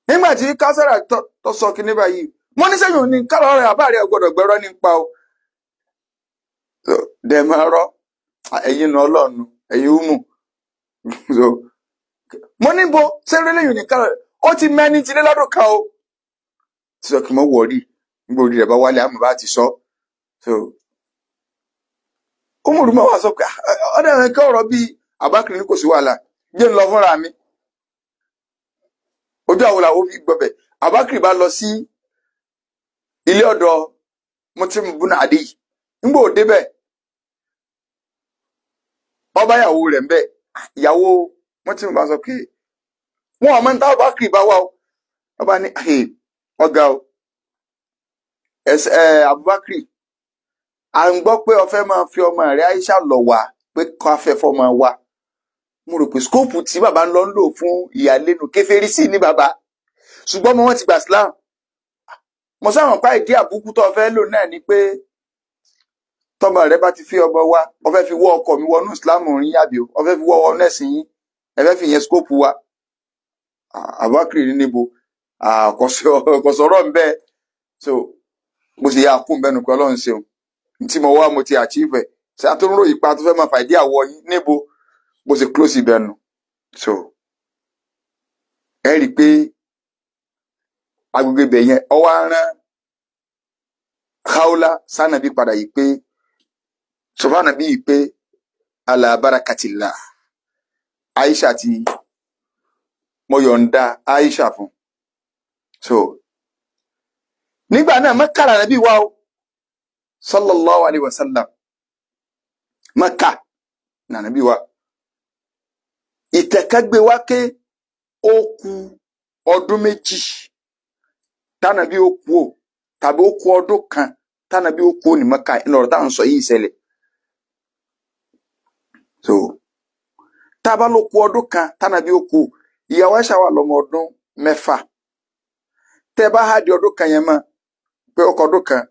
Nígbà tí Kására tó sọ kí ní báyìí mo ní sẹ́yìn òní kálọ̀ rẹ̀ àbá rẹ̀ gbọ́dọ̀ gbẹ́rọ́ nípa o. Dẹ̀mọ̀rọ̀ ẹ̀yin nu ọlọ́run ẹ̀yin umu. Mo ní bo sẹ́yìn lẹ́yìn ní kálọ̀ ó ti mẹ́ni ti lé lọ́dún kan o. Sọ kí mo wọ̀rí nígbà orí rẹ̀ bá wálé àmọ́ bá ti sọ. Umaru máa wá sọ pé ọ̀dọ̀ ẹ̀rọ kí ọ̀rọ̀ bíi Abakiri ní kò sí wàhálà jẹ́ ń lọ fúnra mi. Ojú àwọn làwọn fi gbọbẹ̀. Abakiri bá lọ sí ilé ọ̀dọ̀ Mutimu Buna Adi. Nígbà ó débẹ̀ ọba ìyàwó rẹ̀ ń bẹ̀. Ìyàwó Mutimu bá sọ pé wọn ò mọ ní táwọn Abakiri bá wà o. Ọba ní ọ̀gá o Abubakar, à ń gbọ́ pé ó fẹ́ máa fi ọmọ rẹ̀ Aisha lọ̀ wá pé kó a fẹ́ fọmọ wa. Mo rò pé skóòpù tí bàbá ń lọ ń lò fún ìyàlẹ́nu kèfèrí sí ní bàbá, ṣùgbọ́n ọmọ wọn ti gbà Islam. Mo sáwọn pa ìdí àbùkù tó fẹ́ lò náà ni pé tọmọ rẹ bá ti fi ọmọ wa, ó fẹ́ fi wọ́ ọkọ mi wọnú Islam rìn yàbí o, ó fẹ́ fi wọ́ ọwọ́ nẹ́sìn yín, ẹ fẹ́ fi yẹn skóòpù wa. Abubakar ní níbo kò sọ̀rọ̀ ń bẹ́ẹ̀. So bó ṣe yà kún bẹ́ẹ̀ nù pé Ọlọ́run ṣeun tí mo wá mo ti achieve ẹ̀ ṣe àtúnrò ìpa tó fẹ́ máa fàìdí àwọ̀ yín níbo bó ṣe close ibẹ̀ nù. So ẹ rí i pé agbègbè ibẹ̀ yẹn ọwọ́ aràn Khawla sànàbí padà yìí pé sọfànàbí yìí pé ala barakatillah Aisha ti mo yọ̀ǹda Aisha fún. So nígbà náà Mẹ́kà lànàbí wá o sallallahu alayhi wa sallam, Mẹ́kà nànàbí wa. Ìtẹ̀kẹ́gbé wa ké ó kù ọdún méjì tánàbí ó kú o, tàbí ó kù ọdún kan tánàbí ó kú ní Mẹ́kà ńlọrọ̀ táwọn sọ yìí ṣẹlẹ̀. So tábà ló kù ọdún kan tánàbí ó kú, ìyàwó Aisha wà lọ́mọ ọdún 6. Tẹ́ bá há di ọdún kan yẹn mọ́ pé ọkọ̀ ọdún kan,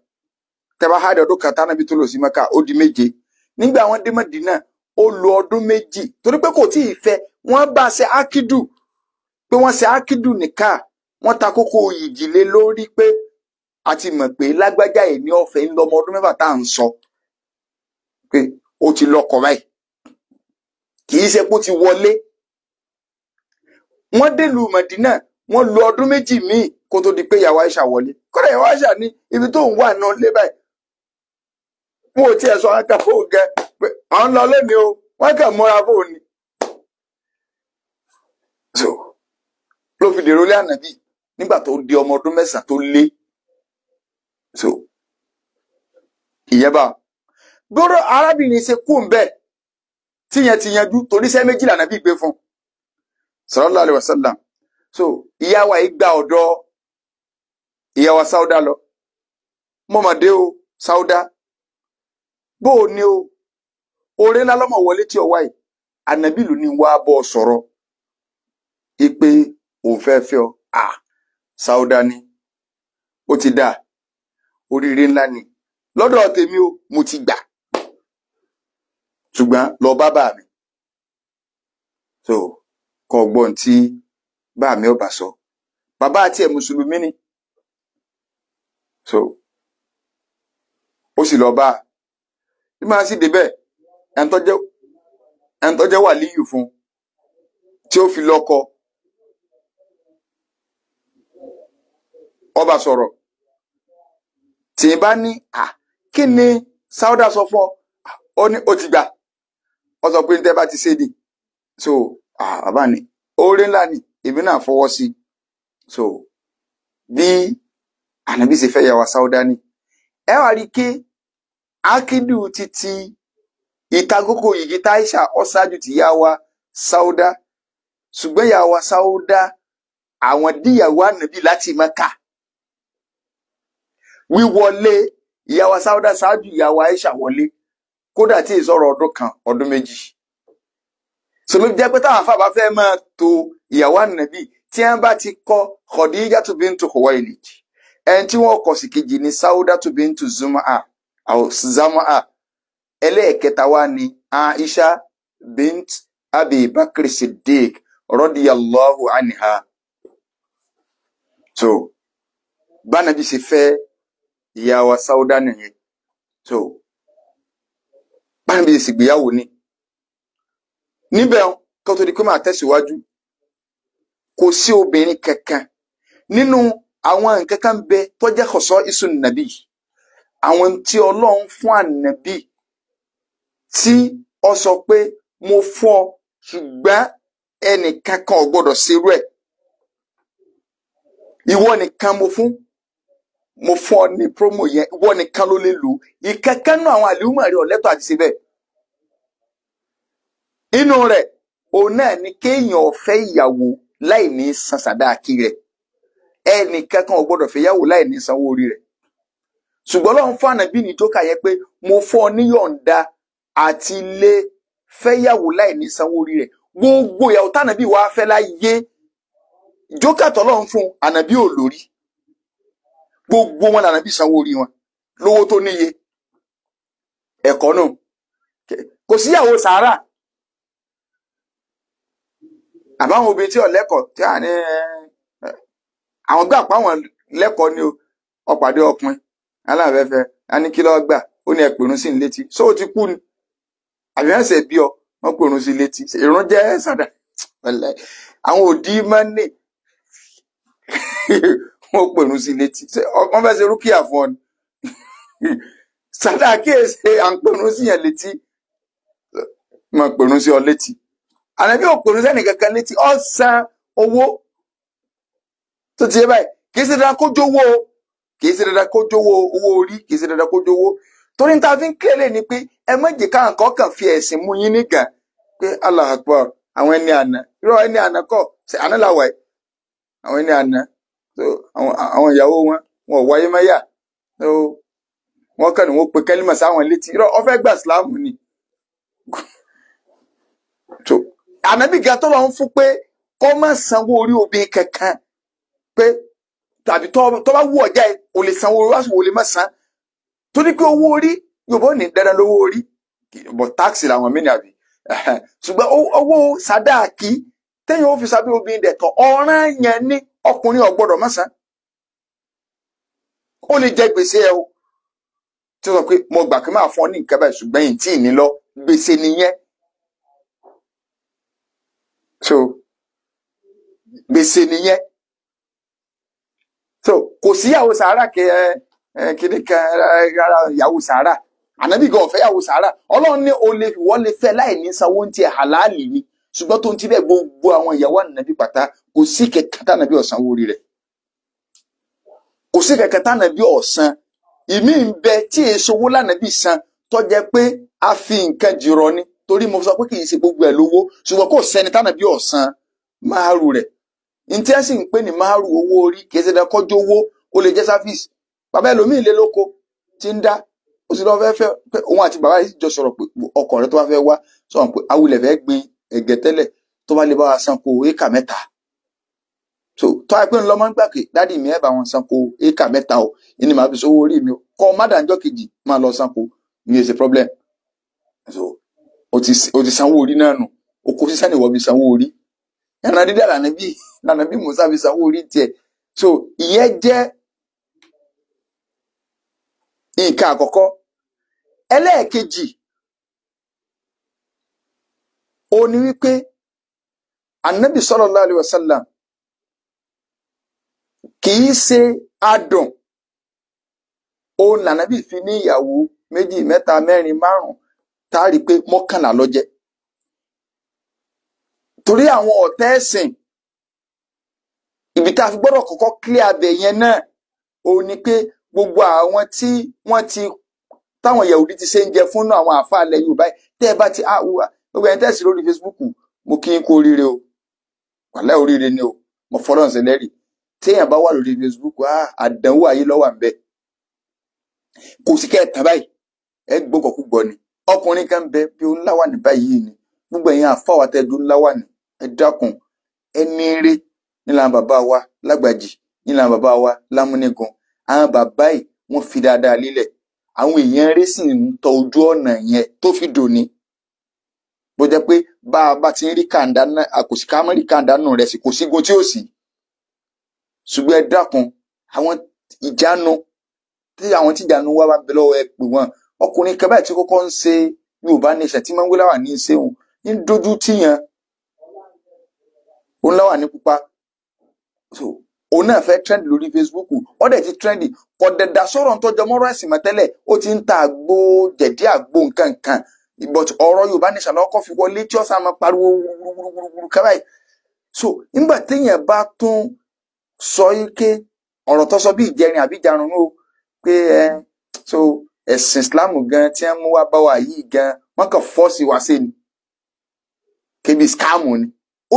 tẹ́ bá há di ọdún kan tánàbí tó lò sí Mẹ́kà ó di 7. Nígbà wọn dé Mẹ́dínà ó lo ọdún 2 torí pé kò tí ì fẹ́. Wọ́n bá ṣe ákídù pé wọ́n ṣe ákídù nìka, wọ́n ta kókó yìgì lé lórí pé a ti mọ̀ pé lágbájá yìí ní ọ̀fẹ́ ń lọ́mọ ọdún 6 tá à ń sọ pé ó ti lọ́kọ báyìí, kì í ṣe pé ó ti wọlé. Wọ́n délùú Mẹ̀dínà wọ́n lo ọdún 2 míì kó tó di pé ìyàwó Aisha wọlé. Kódà ìyàwó Aisha ní ibi tó ń wà náà lé báyìí, wọn ò tiẹ̀ sọ àwọn kan fóun gẹ pé àwọn lọ lónìí o, wọ́n kàn múra fóun ni. So ló fi dèrò lé ànàbì nígbà tó di ọmọ ọdún 9 tó lé. So ìyẹn bá gbọ́dọ̀ arábìnrin ṣe kú ń bẹ́ẹ̀ tíyẹn ti yanjú torí iṣẹ́ méjì lànàbì gbé fún sallallahu alaihi wasallam. So ìyá wa yìí gba ọ̀dọ̀ ìyá wa Sáúdà lọ. Mọ̀mọ́dé o Sáúdà, bó o ní o, oore ńlá lọ́mọ wọlé tí ọ wáyé, ànàbì ló ní wá bọ́ sọ̀rọ̀ ipe òun fẹ́ fẹ́ ọ. À Sáúdà ni ó ti dà, oríire ńlá ni lọ́dọ̀ tèmi o, mo ti gbà, ṣùgbọ́n lọ bá bá mi. So kọ gbọ́n tí bá mi ọba sọ, bàbá àti ẹ̀ mùsùlùmí ni. So ó sì lọ bá a bí máa sì débẹ̀, ẹni tó jẹ́ wàlíyù fún tí ó fi lọ́kọ ọba sọ̀rọ̀. Tí bá ní à kí ni Sáúdà sọ fún ọ, ó ní ó ti gbà, ó sọ pé ní tẹ́ bá ti ṣe ni. So bàbá ni oore ńlá ni, èmi náà fọwọ́ sí. So bí ànábì ṣe fẹ́ yàwá Sáúdà ni ẹ wá rí ké ákídù títí ìtakókò yìí táìsà ọ̀ṣáájú ti yá wa Sáúdà, ṣùgbọ́n yà wa Sáúdà àwọn díyàwó ànábì láti Mẹ́kà. Wíwọlé ìyá wa Sáúdà ṣáájú ìyá wa Aisha wọlé, kódà tí ìsọ̀rọ̀ ọdún kan ọdún 2. Sọlọ jẹ́ pé táwọn afábá fẹ́ máa to ìyàwó ànábì tí wọ́n bá ti kọ Khadijatu bintu Khuwailid, ẹni tí wọ́n kọ sí kejì ní Sáúdàtu bintu Zum'a. Zama'a. Ẹlẹ́ẹ̀kẹta wá ní Aisha bint Abi Bakr Siddiq radiyallahu anha. So bánabi ṣe fẹ́ ìyá wa Sauda nìyẹn. So bánabi ṣe ṣègbéyàwó ni níbẹ̀ kó tó di pé máa tẹ̀síwájú, kò sí obìnrin kankan nínú àwọn nǹkan kan bẹ tó jẹ́ kọ̀sọ́ isun nàbí, àwọn tí Ọlọ́run fún ànàbí tí ó sọ pé mo fún ọ ṣùgbọ́n ẹnìkan kan ò gbọ́dọ̀ ṣerú ẹ̀, ìwọ nìkan mo fún ọ ní promo yẹn, ìwọ nìkan ló lè lò ó, ìkankan nú àwọn àlùmọ̀ rẹ̀ ọ̀lẹ́tọ̀ àti ṣe bẹ́ẹ̀. Inú rẹ̀ òun náà ni kéèyàn fẹ́ ìyàwó láì ní san sàdáàkì rẹ̀, ẹnìkan kan ò gbọ́dọ̀ fẹ́ yàwó láì ní sanwó orí rẹ̀. Ṣùgbọ́n Ọlọ́run fún ànàbí ní jókà yẹ pé mo fún ọ níyọ̀ǹda àti lè fẹ́yàwó láì ní sanwó orí rẹ̀. Gbogbo ìyàwó tànàbí wàá fẹ́ láyé, jókà tọ́lọ́run fún ànàbí ò lórí, gbogbo wọn lànàbí sanwó orí wọn lówó tó níye. Ẹ̀kọ́ náà kò síyàwó sàárà àbáwọn obìnrin tí ò lẹ́kọ̀ọ́ tí à ní àwọn gbà pa àwọn lẹ́kọ̀ọ́ ni o. Ọ̀pàdé ọkùnrin aláàfẹ́fẹ́ a ní kí lọ́ọ́ gbà, ó ní ẹ̀pẹ̀rún sí létí, só o ti kú ni àbí wọ́n ṣe bí ọ, wọ́n pẹ̀rún sí létí, ìrún jẹ́ sàdà. Àwọn òdì máa ń ní wọ́n pẹ̀rún sí létí, wọ́n fẹ́ ṣe rúkìá fún ọ ni sàdà kíyèsí à ń pẹ̀rún sí yẹn létí, máa pẹ̀rún sí ọ létí. Ànábì ò pẹ̀rún sẹ́nì kankan létí, ó san owó tó ti yé báyìí. Kì í ṣe dandan kó jówó o, kì í ṣe dandan kó jówó owó orí, kì í ṣe dandan kó jówó. Torí ta fi ń kéré ni pé ẹ má jẹ́ ká nǹkan kan fi ẹ̀sìn mú yín nígàn pé Allah akbar, àwọn ẹni àná, irọ́ ẹni àná kọ́, ṣe àná làwà yìí, àwọn ẹni àná, àwọn ìyàwó wọn wọn ò wáyé mẹ́yà, wọn kàn ní wọn pe kẹ́límà sáwọn létí, irọ́ ó fẹ́ gbà síláàmù ni. Ànábì ga tó lọ ń fún pé kó má sanwó orí obìnrin kankan, pé tàbí tó bá wù ọjà ẹ ò lè sanwó orí, wàásù ò lè má san, torí pé owó orí Yorùbá ò ní dandan lówó orí, bọ̀ táàkì làwọn mí ní àbí. Ṣùgbọ́n owó sàdáàkì téèyàn ó fi sábẹ́ obìnrin dẹ̀tọ̀ ọ̀ràn yẹn ní ọkùnrin ò gbọ́dọ̀ má san. Ó lè jẹ gbèsè ẹ o, tí ó sọ pé mo gbà kí máa fún ọ ní nǹkan báyìí ṣùgbọ́n yìí tí ì ní lọ, gbèsè nìyẹn. So gbèsè nìyẹn. So kò síyàwó sàárà kẹ ẹ kìnnì kan rárá, ìyàwó sàárà ànábì gan ọ̀fẹ́ yàwó sàárà. Ọlọ́run ní o lè wọ́n lè fẹ́ láì ní sanwó ń tiẹ̀ halali ni, ṣùgbọ́n tó ń ti bẹ́ẹ̀ gbogbo àwọn ìyàwó ànábì pátá kò sí kẹ̀kẹ́ tànàbí ọ̀sán owó orí rẹ̀, kò sí kẹ̀kẹ́ tànàbí ọ̀sán. Ìmí ń bẹ tí èso owó lànàbì san tó jẹ́ pé a fi nǹkan jìrọ̀ ni, torí mo sọ pé kì í ṣe gbogbo ẹ̀ lówó, ṣùgbọ́n kò sẹ́ni tànàbí ọ̀sán máàrú rẹ̀. Ntí ẹ sì ń pè ní máàrú owó orí kì í ṣe dandan kọjú owó, ó lè jẹ́ sáfíìsì. Bàbá ẹlòmíì lé lóko tí ń dá, ó sì lọ fẹ́ fẹ́ pé òun àti bàbá yìí jọ sọ̀rọ̀ pé ọkọ rẹ̀ tó bá fẹ́ wá sọ̀rọ̀ pé awulẹ̀ fẹ́ gbin ẹ̀gẹ́ tẹ́lẹ̀, tó bá lè bá wa sanko éka 3. So tó wáyé pé ńlọ máa ń gbà pé dádì mi ẹ̀ bá wọn sanko éka 3 o, ìní màá fi sówó orí mi o, kọ́ mádàjọ́ kejì máa lọ sanko, ní èsì problem. So o ti sanwó orí náà nù, oko sísá ni ìwọ fi sanwó orí, ẹran dídá lànà bí Musa fi sanwó orí tiẹ̀. So ìyẹn jẹ́ nǹkan àkọ́kọ́. Ẹlẹ́ẹ̀kejì ó ní wípé Ànábì sallallahu alaihi wasallam kì í ṣe adùn òun lànàbì fi ní ìyàwó 2, 3, 4, 5, tá a rí i pé 11 ló jẹ́. Torí àwọn ọ̀tá ẹ̀sìn, ibi tá a fi gbọ́dọ̀ kọ́kọ́ clear abẹ yẹn náà òun ni pé gbogbo àwọn tí wọ́n ti táwọn Yahudi ti ṣe ń jẹ fún àwọn àáfàá ilẹ̀ Yorùbá tẹ́ ẹ bá ti gbogbo ẹni tẹ́sí lórí Facebook, mo kí n kú oríire o, wàláhì oríire ni o, mo fọlọ́n sí lẹ́rìí. Téèyàn bá wà lórí Facebook, àdánwò ayé ló wà ń bẹ, kò sí kẹ́ ẹ̀ tán báyìí, ẹ gbọ́kọ̀kúgbọ́ ni. Ọkùnrin kan bẹ bí ó ńlá wà ní báyìí ni, gbogbo ẹ̀yin àáfàá wa tẹ́ẹ̀dún ńlá wà ní, ẹ dákun, ẹni rere nílànà bàbá wa lágbàjì, nílànà bàbá wa lámúnigun, àwọn bàbá yìí wọ́n fi dáadáa lílẹ̀. Àwọn èèyàn rẹ̀ sì ń tọ ojú ọ̀nà yẹn tó fi dòní. Bó jẹ́ pé bá a bá ti ń rí kàńdá náà, kò sí ká mọ́ rí kàńdá nù rẹ̀ sí, kò sígun tí ò sí. Ṣùgbọ́n ẹ dákun, àwọn ìjánu tí àwọn tíjánu wá bá ń bẹ lọ́wọ́ ẹ pè wọ́n. Ọkùnrin kan báyìí tí kọ́kọ́ ń ṣe Yorùbá Nation tí máa ń wé láwà ní ìṣeun ń dojú tíyan, òun láwà ní pupa. So òun náà fẹ́ trend lórí Facebook, ó dẹ̀ ti trend, kò dẹ̀dà sọ̀rọ̀ ń tọ́jọ́ mọ́rọ̀ ẹ̀sìn mọ́ tẹ́lẹ̀, ó ti ń ta àgbo jẹ̀dí àgbo nǹkan kan, but ọ̀rọ̀ Yorùbá Nation lọ́kọ́ fi wọlé tí ọ̀sán máa pariwo wúruwúruwúru kábàáyì. So nígbà téèyàn bá tún sọ ike ọ̀rọ̀ tó sọ bí ìjẹrin àbí ìjarun o pé ẹ so ẹ̀sìn Islam gan tí wọ́n mú wá bá wa yìí gan wọ́n kàn fọ́ọ̀sì wá sí ni, kébi scam ni.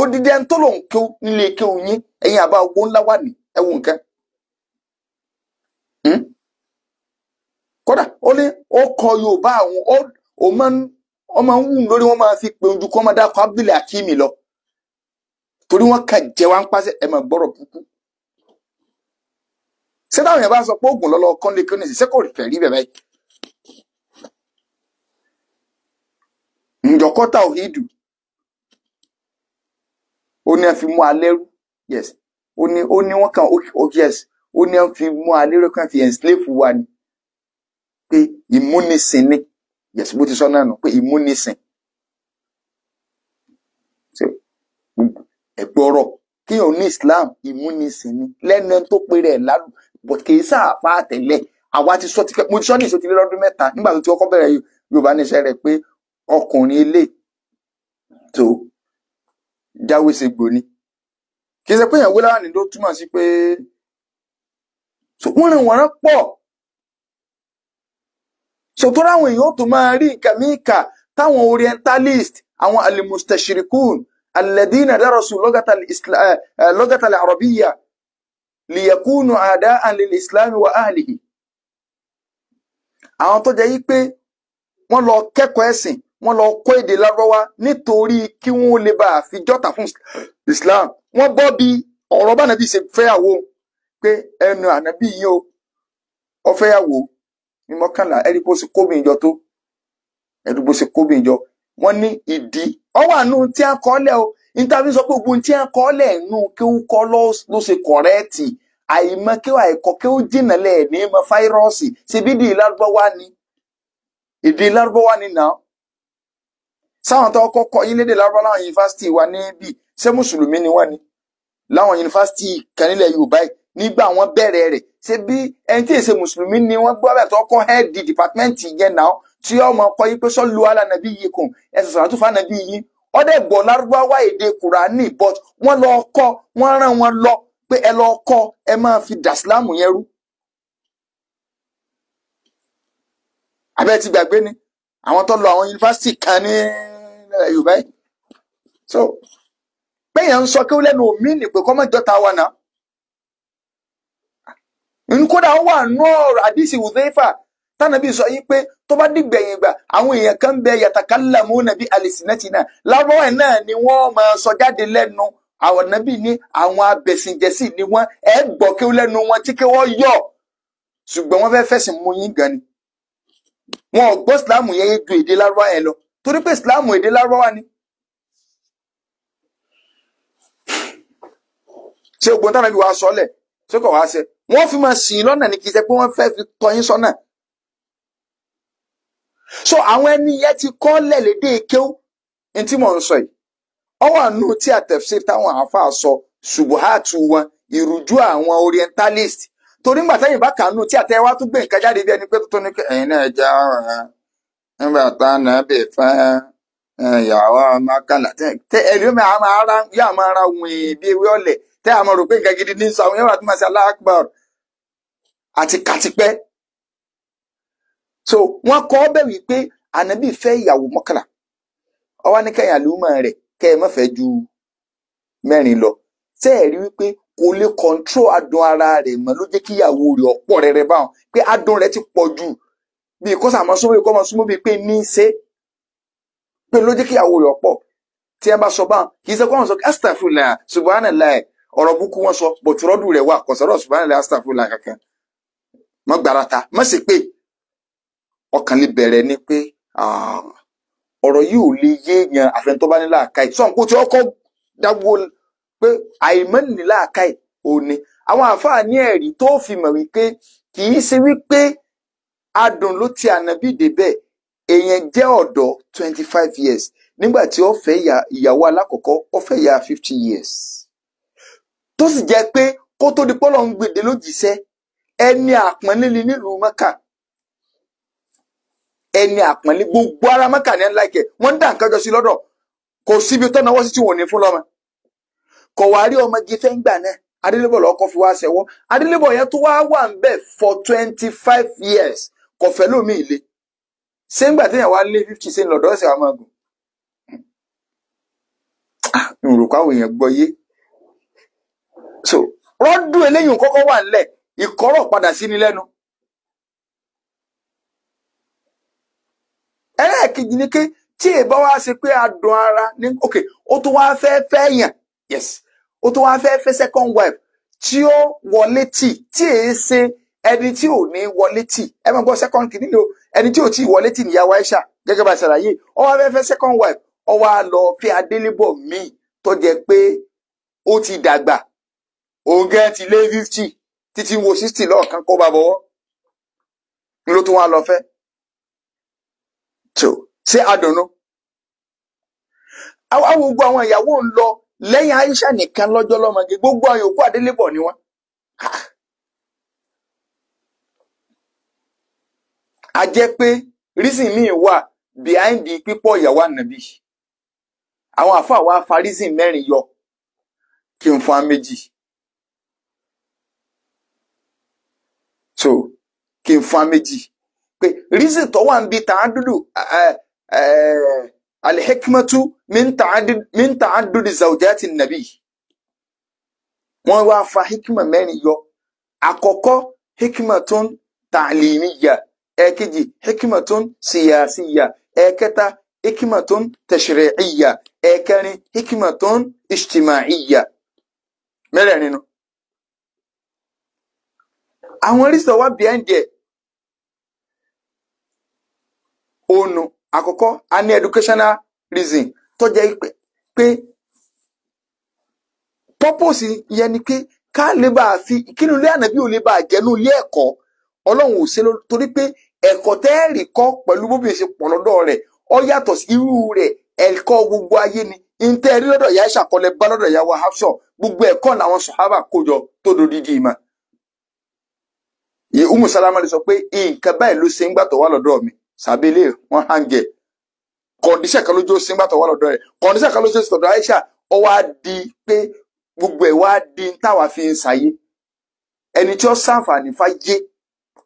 Odidi ẹni tó lòun kéwú nílé kéwú yín, ẹ̀yin àbá owó ńlá wà ní ẹwù nǹkan. Kódà ó ní ó kọ Yorùbá àwọn ó máa ń wù lórí wọn máa fi pé ojú kọ́ máa dákọ̀ Abdul Hakimi lọ, torí wọn kà jẹ́ wá ń pàṣẹ ẹ máa gbọ́rọ̀ kúkú. Ṣé táwọn yẹn bá sọ pé oògùn lọ́lọ́ kán lè kéwòn ṣe kò fẹ́ rí bẹ́ẹ̀ báyìí? Ǹjọ́kọ́tà òhídù ó ní a fi mú alẹ́rú, yes, ó ní wọ́n kàn ó yes, ó ní a fi mú alẹ́rú kan fi enslave wa ni, pé ìmúnisìn ni, yes, bó ti sọ náà nù pé ìmúnisìn. Ẹ̀gbọ́rọ̀ kíyàn ní Islam ìmúnisìn ni lẹ́nu ẹni tó pe rẹ̀ lálù, but kì í sáàfà tẹ́lẹ̀. Àwa ti sọ tipẹ́, mo ti sọ ní ìṣòtìlẹ́ lọ́dún 3 nígbà tó ti kọ́kọ́ bẹ̀rẹ̀ Yorùbá Nation rẹ̀ pé ọkùnrin ilé tó jáwé ṣe gbòní. Kì í ṣe pé èèyàn wé láwàní ló túmọ̀ sí pé wọ́n rìn wọ́n pọ̀. So tó ráwọn èèyàn ó tún máa rí nǹkan míì kà táwọn orientalist, àwọn alimustashirikun alladhina darasu lugata al-arabiyya liyakunu a'da'an lil-islam wa ahlihi. Àwọn tó jẹ́ yí pé wọ́n lọ kẹ́kọ̀ọ́ ẹ̀sìn, wọ́n lọ kọ́ èdè Lárúbáwá nítorí kí wọ́n lè bá fi jọ́ta fún Islam. Wọ́n bọ́ bí ọ̀rọ̀ bá nàbí ṣe fẹ́yàwó pé ẹnu ànábì yìí o, ó fẹ́yàwó ní 11, ẹ̀rí bó ṣe kóbìn jọ tó, ẹ̀rí bó ṣe kóbìn jọ. Wọ́n ní ìdí ọwọ́ àánú tí a kọ́ lẹ̀ o, interview sọ pé ogun tí a kọ́ lẹ̀ nù kí ó kọ́ ló ṣe kọ̀rẹ́ẹ̀tì, àìmọ̀ kí ó àìkọ́ kí ó jìnà lẹ̀ ní mọ fáírọ́ọ̀sì, ṣe bí ìdí Lárúbáwá ni, èdè Lárúbáwá ni náà. Sáwọn tó kọ́kọ́ yín lédè Lárúbáwá láwọn yunifásitì wa níbí, ṣé mùsùlùmí ni wọ́n ni láwọn yunifásitì kan nílẹ̀ Yorùbá yìí nígbà wọ́n bẹ̀rẹ̀ rẹ̀, ṣé bí ẹni tí èsè mùsùlùmí ni wọ́n gbọ́ bẹ́ẹ̀ tó kọ́ head department yẹn náà tí ọmọ ọkọ yìí pé sọ́lù alánàbí yìí kùn ẹ̀sùn sọ̀rọ̀ tó fànàbí yìí, ọdẹ gbọ́ Lárúbáwá èdè Kùránì, but wọ́n lọ kọ́, wọ́n rán wọn lọ pé ẹ lọ kọ́ ẹ máa fi dàsílámù yẹn rú. Abẹ́ ti gbàgbé ni àwọn tó lọ àwọn yunifásitì kan ní Yorùbá yìí. So péyàn ń sọ kí ó lẹ́nu omi ní pé kọ́mọ́jọ́ta wà náà. Nkódà ó wà nú ọ̀rọ̀ àdìsí Hudhaifa tánàbí sọ yìí pé tó bá dìgbẹ̀yìn ìgbà àwọn èèyàn kan bẹ yatakallamuna bi alsinatina, Lárúbáwá náà ni wọ́n máa sọ jáde lẹ́nu. Àwọn nàbí ní àwọn abẹ̀sìnjẹsì ni wọ́n, ẹ gbọ́ kí ó lẹ́nu wọn tí kí wọ́n yọ̀, ṣùgbọ́n wọ́n fẹ́ fẹ̀sìn mú yín gan ni. Wọn ò gbọ́ ìsìláàmù yẹn ju èdè Lárúbáwá yẹn lọ, torí pé ìsìláàmù èdè Lárúbáwá ni. Ṣé ogun tánàbí wàá sọlẹ̀ ṣé kò wá ṣe? Wọ́n fi máa sìn lọ́nà ní kì í ṣe pé wọ́n fẹ́ fi tọ́ yín sọ́nà. So àwọn ẹni yẹn ti kọ́ lẹ̀lédè kéwú ní tí mò ń sọ yìí. Ọwọ́ àánú tí àtẹ̀fṣe táwọn àáfàá sọ ṣubuhatu wọn, ìrújú àwọn orientalist. Torí ńgbà tẹ́yìn bá kàánú tí àtẹ̀wá tún gbé nǹkan jáde bí ẹni pé tuntun ní ẹ̀yin náà já nígbà tá náà bè fẹ́ ìyàwó ọmọkànlá tẹ ẹ̀rí omi yóò máa ra wìn bí ewé ọ̀lẹ̀ tẹ́ àmọ́ rò pé nǹkan gidi ní sọ àwọn yóò wà tó máa ṣe Allahu Akbar àti kàtipẹ́. So wọ́n kọ́ bẹ̀ wípé ànábì fẹ́ ìyàwó 11, ọwọ́ ní kẹ́yìn àlùmọ́ rẹ̀ kẹ́ ẹ má fẹ́ ju 4 lọ. Tẹ́ ẹ̀ rí wípé kò lè kọ́ńtró adùn ara rẹ̀ mọ́ ló jẹ́ kí ìyàwó rẹ̀ ọ̀pọ̀ rẹ̀rẹ̀ báwọn, pé adùn rẹ̀ ti pọ̀ jù bí kó sàmọ́ súnmọ́ bí kó mọ́ súnmọ́ bí pé ní í ṣe pé ló jẹ́ kí ìyàwó rẹ̀ ọ̀pọ̀. Tí ẹ bá sọ báwọn kì í ṣe kó wọn sọ astaghfirullah subhanallah, ọ̀rọ̀ búkú wọn sọ bọ̀túrọ́dù rẹ̀ wà kò sọ̀rọ̀ subhanallah astaghfirullah kankan, mọ́ gbarata mọ́ sì pé. Ọkàn lè bẹ̀rẹ̀ ni pé ọ̀rọ̀ yìí ò lè yé èèyàn àfẹn tó bá ní làákàyè. Sọ̀n kó tí ọkọ̀ dáwọ́ pé àìmọ́ ní làákàyè ò ní. Àwọn àáfàá ní ẹ̀rí tó fi mọ̀ wípé kì í ṣe wípé adùn ló ti ànábì débẹ̀. Èèyàn jẹ́ ọ̀dọ́ 25 years nígbà tí ó fẹ́ ìyàwó alákọ̀ọ́kọ́, ó fẹ́ ìyá 50 years. Tó sì jẹ́ pé kó tó di pọ́lọ́ ń gbèdé lójíṣẹ́, ẹni àpọ́nlé ni nílùú Mẹ́kà. Ẹni àpọ́nlé gbogbo ara Mẹ́kà ní láìkẹ́, wọ́n ń dà nǹkan jọ sí lọ́dọ̀, kò síbi tó náwó sí tí wọ́n ní fún lọ́mọ. Kò wá rí ọmọge fẹ́ ń gbà náà, Adélébọ̀ lọ́kọ́ fi wá ṣẹwọ́. Adélébọ̀ yẹn tó wá wà ń bẹ̀ for 25 years, kò fẹ́ lómi ìle. Ṣé ń gbà téèyàn wá lé 50 ṣe ń lọ́dọ̀ ọ̀sẹ̀ wa máa gùn? N rò káwọn èèyàn gbọ́ yé. So rọ́dún eléyìí kọ́kọ́ wà ńlẹ̀, ìkọ́rọ̀ padà sí ni lẹ́nu. Ẹlẹ́ẹ̀kejì ni pé tí èèbá wá ṣe pé adùn ara ní ok, ó tún wá fẹ́ fẹ́ yàn, yes, ó tún wá fẹ́ fẹ́ second wife tí ó wọlé tì, tí èé ṣe ẹni tí ò ní wọlé tì. Ẹ máa gbọ́ second kìíní ni o, ẹni tí ò tí ì wọlé tì níyàwó Aisha gẹ́gẹ́ bá ṣàlàyé. Ó wá fẹ́ fẹ́ second wife, ó wá lọ fẹ́ Adélébọ̀ míì tó jẹ́ pé ó ti dàgbà, òun gẹ́ ti lé 50 títí wo 60 lọ́ọ̀kan kó bá bọ̀wọ́ ní ló tún wá lọ fẹ́. Tó ṣé adùnnú? Àwọn gbogbo àwọn ìyàwó ń lọ lẹ́yìn Aisha nìkan lọ́jọ́ lọ́mọge, gbogbo àwọn yòókù Adélébọ̀ ni wọ́n. A jẹ́ pé reason míì wà behind the pípọ̀ ìyàwó ànàbí. Àwọn àfáà wa fa reason mẹ́rin yọ kí n fún wa méjì. So kí n fún wa méjì pé reason tó wà ń bi tàádúdù alhikmatu min ta'addudi zawjati nabi. Wọ́n wá fa hikma mẹ́rin yọ. Àkọ́kọ́ hikmatun ta'limiyya, ẹ̀kejì hikmatun siyasiyya, ẹ̀kẹta hikmatun tashri'iyya, ẹ̀kẹrin hikmatun ijtima'iyya. Mẹ́rẹ̀ẹ̀rin nu. Àwọn reason wà behind ẹ̀ ònu. Àkọ́kọ́ a ní educational reason tó jẹ́ pé purpose yẹn ni pé ká lè bá a fi kínú ilé ànábì ò lè bá a jẹ́nu ilé ẹ̀kọ́. Ọlọ́run ò ṣe torí pé ẹ̀kọ́ tẹ́ẹ̀rì kọ́ pẹ̀lú bóbi ṣe pọ̀ lọ́dọ̀ rẹ̀ ó yàtọ̀ sí irú rẹ̀ ẹ̀kọ́ gbogbo ayé ni. Ntẹ́ rí lọ́dọ̀ ìyá Aisha kọ́lẹ̀ bá lọ́dọ̀ ìyá wa Hafsa, gbogbo ẹ̀kọ́ làwọn sàhábà kójọ tó dodidi ìmọ̀. Ìyẹ Umu Salama lè sọ pé nǹkan báyìí ló ṣe ń gbàtọ̀ wá lọ́dọ̀ mi, sàbílẹ̀ wọn hàn jẹ kọ̀ǹdíṣẹ̀ kan lójú ó ṣe ń gbàtọ̀ wá lọ́dọ̀ rẹ̀, kọ̀ǹdíṣẹ̀ kan lójú ó ṣe tọ̀dọ̀ Aisha. Ó wá di pé gbogbo ẹ̀ wá di táwa fi ń ṣayé. Ẹni tí ó ṣàǹfààní fáyé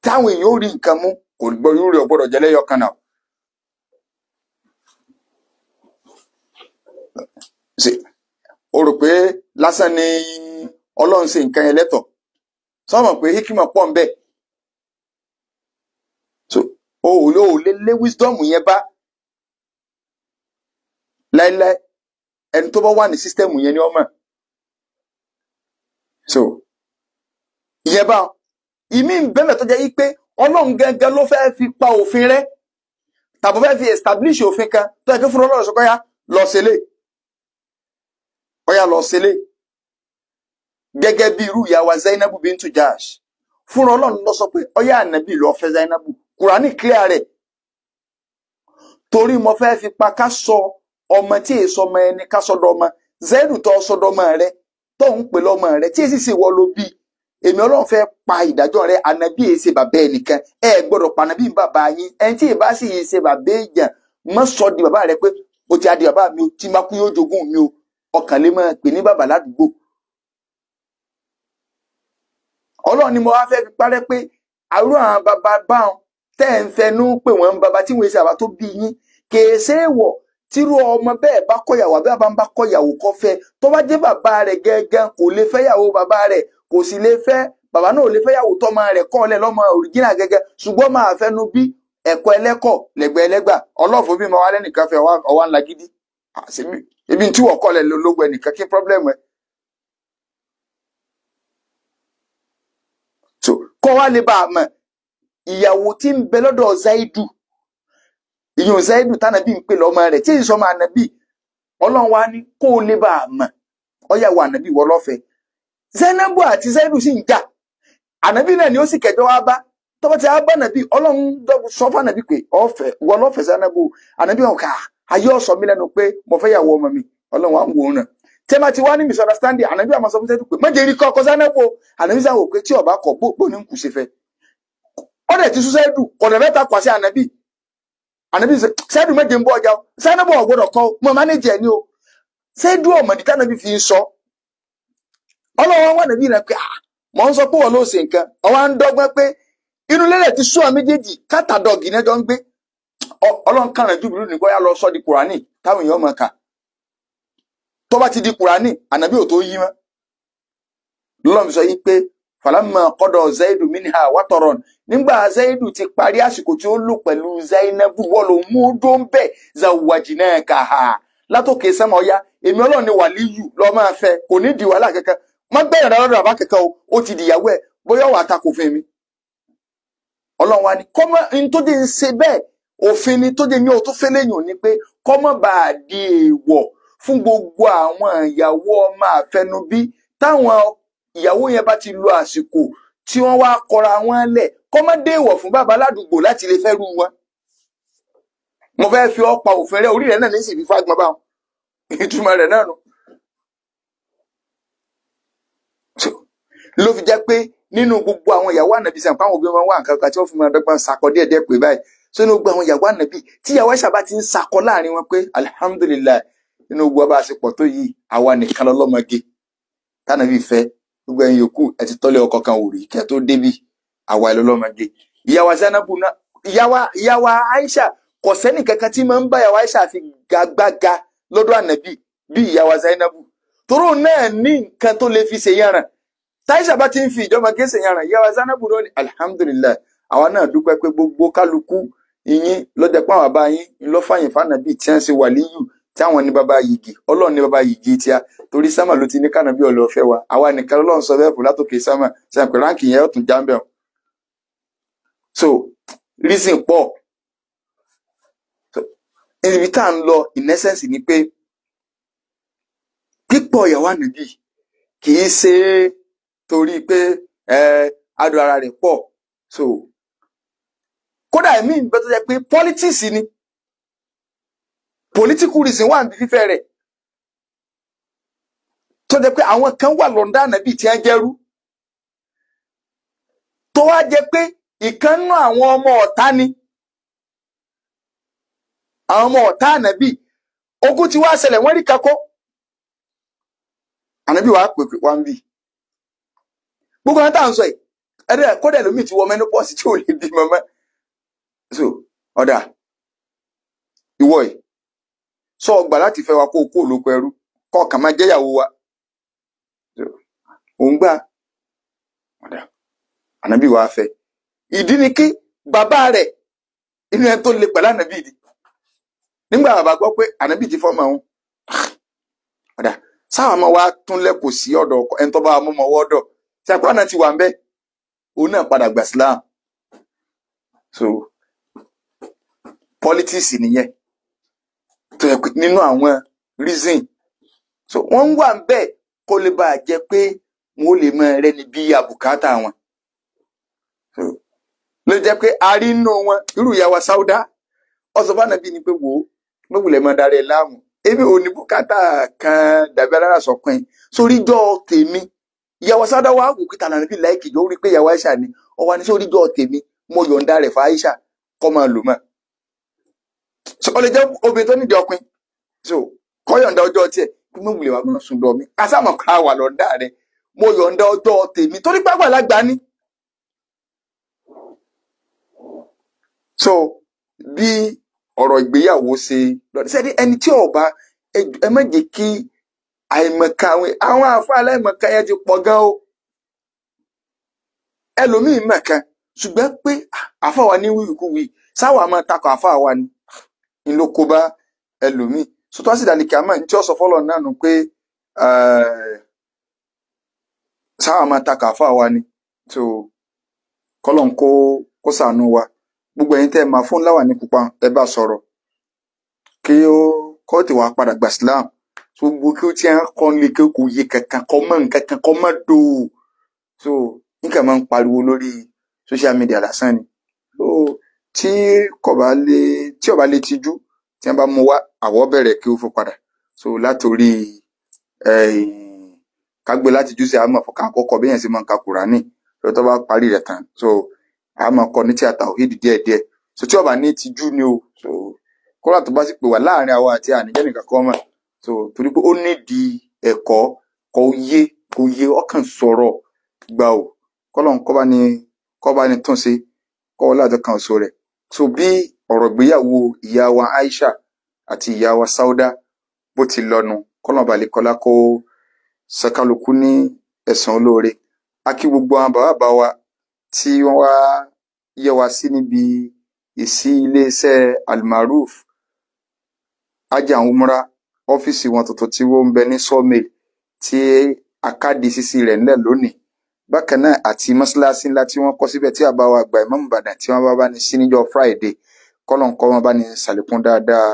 táwọn èèyàn ó rí nǹkan mú kò gbọ́ irú rẹ̀ ọ̀gbọ́dọ̀ jẹ́ lẹ́yọ kan náà. O rò pé lásán ni Ọlọ́run ṣe nǹkan yẹn lẹ́tọ̀, sọ́mọ̀ pé hikima pọ̀ ń bẹ. So o ò lè lé wisdom yẹn bá láíláí. Ẹni tó bá wà ní sísítẹ́ẹ̀mù yẹn ni ó mọ̀. So ìyẹn bá ìmí ń bẹ́ẹ̀ tó jẹ́ yí pé Ọlọ́run gangan ló fẹ́ fi pa òfin rẹ́ tàbí fẹ́ fi establish òfin kan tó yẹ kí fún Ọlọ́run sọ kọ́yá lọ sílé, ọyá lọ sílé. Gẹ́gẹ́ bí irú ìyá wa Zainabu bintu Jahsh, fún Ọlọ́run ló sọ pé ọyá ànábì lọ fẹ́ Zainabu. Kùránì clear rẹ̀ torí mo fẹ́ fi pa ká sọ ọmọ tí èso ọmọ ẹni ká sọdọ̀ ọmọ Zainu tó sọdọ̀ ọmọ rẹ tó ń pè lọ́mọ rẹ tí èsì sì wọ́ ló bí. Èmi Ọlọ́run fẹ́ pa ìdájọ́ rẹ. Ànábì èsè bàbá ẹnìkan, ẹ gbọ́dọ̀ pa ànábì ń bàbá yín. Ẹni tí ìbá sì ṣe bàbá èèyàn mọ́ sọ di bàbá rẹ pé o ti adi bàbá mi o, tí n bá kú yóò jogún mi o. Ọkàn lè máa pè ní bàbá ládùúgbò. Ọlọ́run ni mo wá fẹ́ fi parẹ́ pé àrùn àwọn bàbá báwọn tẹ́ ẹ̀ ń fẹnu pé wọ́n ń bàbá tí wọ́n ṣe àbá tó bí yín kèéṣe wọ̀. Tírú ọmọ bẹ́ẹ̀ bá kọ̀yàwó àbí bàbá ń bá kọ̀yàwó kọ́ fẹ́, tó bá jẹ́ bàbá rẹ̀ gẹ́gẹ́ kò lè fẹ́yàwó bàbá rẹ̀, kò sì lè fẹ́ bàbá náà ò lè fẹ́yàwó tọ́mọ rẹ̀ kọ́ ọ̀lẹ́ lọ́mọ òrìjínà gẹ́gẹ́. Ṣùgbọ́n máa fẹnu bí ẹ̀kọ́ ẹlẹ́kọ̀ lẹ́gbẹ́ ẹlẹ́gbà ọlọ́ọ̀fọ́ bí mo wá lẹ́nìkan fẹ́ ọwá ńlá gidi. Ebi tí wọ́n kọ́ lẹ̀ lólógbò ẹnìkan kí pọ́blẹ́mù ẹ. So kọ́ wa lè bá a mọ̀ Ìyàwó tí ń bẹ lọ́dọ̀ Zaidu, ìyún Zaidu tánàbí ń pè lọ́mọ rẹ̀ tí ìsọmọ ànàbí, Ọlọ́run wa ní kó o lè bá a mọ̀ ọyàwó ànàbí wọ lọ́fẹ̀ẹ́. Zainabu àti Zaidu sì ń jà, ànàbí náà ni ó sì kẹjọ wá bá. Tọ́wọ́ ti á bá ànàbí, Ọlọ́run sọ fún ànàbí pé ọ̀fẹ́ wọ lọ́fẹ̀ẹ́ Zainabu. Ànàbí wọn kà ayé ọ̀sọ́ mi lẹ́nu pé mo fẹ́ yàwó ọmọ mi. Ọlọ́run wa ń wò ó ràn. Tẹ́ bá ti wá ní misunderstanding, ànàbí àmọ́ sọ fún Zaidu pé mọ́jẹ́ rí kọ́ ọkọ Zainabu. Ànàbí sáwọ́ pé tí ọba kọ̀ bó ní kù ṣe fẹ́. Ó dẹ̀ ti sún Zaidu kọ̀dọ̀ mẹ́ta kwàṣẹ ànàbí. Ànàbí Zaidu méje ń bọ́ ọjà o, Zainabu ò gbọ́dọ̀ kọ́ mọ́ mánéjì ẹ̀ ní o. Zaidu ọ̀mọ̀dé tánàbí fi ń sọ. Ọlọ́run wà nàbí rẹ̀ pé mọ̀ ń sọ pé wọ́n ló ṣe nǹkan. Ọwọ́ à ń dọ́gbọ́n pé inú lélẹ̀ ti sún àwọn méjèèjì kátà dọ̀gì náà jọ ń gbé. Ọlọ́run kàràn júbìlú ní bóyá lọ sọ di Kùránì táwọn èèyàn máa kà. Tó bá ti di Kùránì, ànàbí ò tó yí mọ́. Lọ́lọ́run fi sọ yí pé falamma qada Zaidu minha wataran. Nígbà Zaidu ti parí àsìkò tí ó lò pẹ̀lú Zainabu, wọ́n ló mú dó ń bẹ̀ zawwajnakaha. Látòkè sẹ́mọ̀ ọ̀yá, èmi Ọlọ́run ni wàlíyù lọ́ máa fẹ́, kò ní di wàhálà kankan. Má gbẹ̀yìn lọ́dọ̀ bàbá kankan o, ó ti dìyàwó ẹ̀, bóyá wàá takò fún mi. Ọlọ́run wa ni kọ́mọ́ ní tó dé ń ṣe bẹ́ẹ̀, òfin ni tó dé mi ò tó fẹ́ lẹ́yìn òní pé kọ́mọ́ bá a di èèwọ̀ fún gbogbo àwọn ìyàwó ọmọ àfẹnubí. Táwọn ìyàwó yẹn bá ti lo àsìkò tí wọ́n wá kọra wọn lẹ̀, kọ́mọ́ dé èèwọ̀ fún bàbá aládùúgbò láti lè fẹ́ rú wọn. Mo fẹ́ fi ọ́ pa òfin rẹ, orí rẹ̀ náà ní sì fi fágbọ́n báwọn. Ìtumọ̀ rẹ̀ náà nù. Ló fi jẹ́ pé nínú gbogbo àwọn ìyàwó ànàbí sàn pé àwọn obìnrin máa ń wá nǹkan kan tí wọ́n fi máa dọ́gbọ́n sakọ díẹ̀ díẹ̀ pé báyìí. So nínú gbogbo àwọn ìyàwó ànàbí tí ìyàwó Aisha bá ti ń sakọ láàrin wọn pé alihamudulilayi, nínú gbogbo bá a ṣe pọ̀ tó yìí, àwa nìkan lọ́lọ́mọge tànàbí fẹ́, gbogbo ẹ̀yin yòókù ẹ ti tọ́lé ọkọ kan òrì kẹ́ tó débì, àwa lọ́lọ́mọge. Ìyàwó Zainabu náà, ìyàwó Aisha kò sẹ́nì kankan tí máa ń bá ìyàwó Aisha fi gagbága lọ́dọ̀ ànàbí bí ìyàwó Zainabu. Toró náà ní nǹkan tó lè fi ṣe yànràn. Táìsà bá ti ń fi ìjọba gẹ́sẹ̀ yàrá, ìyàwó Zainabu náà ní alihamudulilayi, àwa náà dúpẹ́ pé gbogbo kálukú ìyín lọ́jọ́ pé àwọn bàbá yín ńlọ́fàyìn fànàbí tí wọ́n ṣe wàlíyù tí àwọn ní bàbá yìgì, Ọlọ́run ní bàbá yìgì tíá, torí sámà ló ti ní kànàbí ọlọ́fẹ́ wa, àwa nìkan Ọlọ́run sọ bẹ́ẹ̀ fún látòkè sámà, sẹ́yìn pé ránkì yẹn ọ̀tún jámbẹ̀. So reason pọ̀. So ibi tá à ń lọ in essence ni pé pípọ̀ ìyàwó ànàbí kì í ṣe é torí pé adùn ara rẹ̀ pọ̀. So kódà èmi ń bẹ tó jẹ́ pé politics ni, political reason wà níbi fífẹ́ rẹ̀, tó jẹ́ pé àwọn kan wà lọ́ndà ànàbí tí wọ́n jẹ́rú, tó wá jẹ́ pé ìkànnú àwọn ọmọ ọ̀tá ni, àwọn ọmọ ọ̀tá ànàbí. Ogun ti wá ṣẹlẹ̀, wọ́n rí kakọ́, ànàbí wàá pè wá ń bì. Gbogbo àwọn tá à ń sọ yìí, ẹdẹ kódà lómi ti wọ menopause tí ò lè bí mọmọ. So ọ̀dà ìwọ yìí sọ ọgbà láti fẹ́ wa kó o kó olóko ẹrú kọ́ ọ̀kàn máa jẹ́yàwó wa. Òun gbà ọ̀dà ànábì wa fẹ́. Ìdí ni kí bàbá rẹ̀ inú ẹ tó le pẹ̀lú ànábì ni. Nígbà bàbá gbọ́ pé ànábì ti fọ́mọ òun, ọ̀dà sáwọn ọmọ wa tún lẹ́kọ̀ọ́ sí ọ̀dọ̀ ẹni tó bá wa mú ọmọ wọ́ọ́dọ̀. Ṣàpá náà ti wà ń bẹ́, òun náà padà gbà Islam. So politics nìyẹn tó yẹ nínú àwọn reason. So wọ́n ń wà ń bẹ́ kó lè bàa jẹ́ pé wọ́n lè mọ rẹ́ni bí àbùkátà wọn. So ló jẹ́ pé a rí inú wọn irú ìyàwó Sáúdà ọ̀sọ̀ bá nàbí ni pé wò ó mọ̀wùlẹ̀ mọ̀ darí ẹ̀ láàmú, èmi ò ní bùkátà kan dàbí alára sọ̀kan sórí jọ́ tèmi. Ìyàwó Sáúdà wà wò pé tànà níbi láìkì jọ orí pé ìyàwó Aisha ni ọwọ́ ni sórí jọ tèmi mo yọ̀ǹda rẹ̀ fún Aisha kọ́ máa lò mọ́. So ó lè jẹ́ obìnrin tó nídìí ọkùnrin, so kọ́ yọ̀ǹda ọjọ́ tiẹ̀ kí mo wulẹ̀ wà máa sùn lọ mi asámọ̀ ká wà lọ́ndà rẹ̀ mo yọ̀ǹda ọjọ́ tèmi torí pàgbàlagbà ni. So bí ọ̀rọ̀ ìgbéyàwó ṣe lọ sẹ́ni ẹni tí ọba ẹ má jẹ́ kí àìmọ̀ká àwọn àfa aláìmọ̀ká yẹn ti pọ̀ gan o. Ẹlòmíì mọ̀kan ṣùgbọ́n pé àfa wa ní wíwíkúwí sáwà máa takọ̀ àfa wa ni ń ló kó bá ẹlòmíì. Sọtọ́ sì dàní kìámà ní tí ó sọ fọlọ́ náà nù pé sáwà máa takọ̀ àfa wa ni. So kọ́lọ̀ ń kó kó ṣàánú wa. Gbogbo ẹ̀yin tẹ́ ẹ máa fún láwà ní pupa, ẹ bá sọ̀rọ̀ kí ó kọ́ọ̀tì wa padà gbà Islam. So gbogbo kí ó ti ń kọ́ ní kí kò yé kankan, kọ́ mọ́ nǹkan kan, kọ́ mọ́ dòó. So nǹkan máa ń pariwo lórí social media lásán ni. So tí kò bá lè, tí ó bá lè tijú, tí wọ́n bá mú wá, àwọ̀ bẹ̀rẹ̀ kí ó fún padà. So látòrí kágbé láti jú sí àmọ́ fún kákọ́kọ́ bí yẹn sì máa ń ka Kùránì lọ tó bá parí rẹ̀ tán. So àmọ́ kọ́ ní tí a tàwhídì díẹ̀díẹ̀. So tí ó bá ní tijú ni o. So kódà tó bá sì pè wá láàrin àwa àti àníjẹ́ nìkan kọ́ mọ̀. So torí pé ó nídìí ẹ̀kọ́, kò yé, kò yé, ọkàn sọ̀rọ̀ gbà o. Kọ́lọ́n kọ́ bá ní tún ṣe, kọ́ wọlé àjọ kan oṣù rẹ̀. So bí ọ̀rọ̀ ìgbéyàwó ìyá wa Aisha àti ìyá wa Sauda bó ti lọ́nu, kọ́lọ́n balẹ̀ kọ́lá kó sakaluku ní ẹ̀san olóore. A kí gbogbo àwọn bàbá bá wa tí wọ́n wá yẹ wá sí níbi ìsí iléeṣẹ́ Almaroof Hajj and Umrah, ọ́fíìsì wọn tuntun tí wọ́n ń bẹ ní Sawmill tí akádi sísí rẹ̀ ńlẹ̀ lónìí. Bákan náà àti mọ́ṣáláṣí ńlá tí wọ́n kọ́ síbẹ̀ tí àbá wa àgbà Imam Ìbàdàn tí wọ́n bá bá ní sí níjọ́ Friday, kọ́lọ́n kọ́ wọn bá ní ṣàlékún dáadáa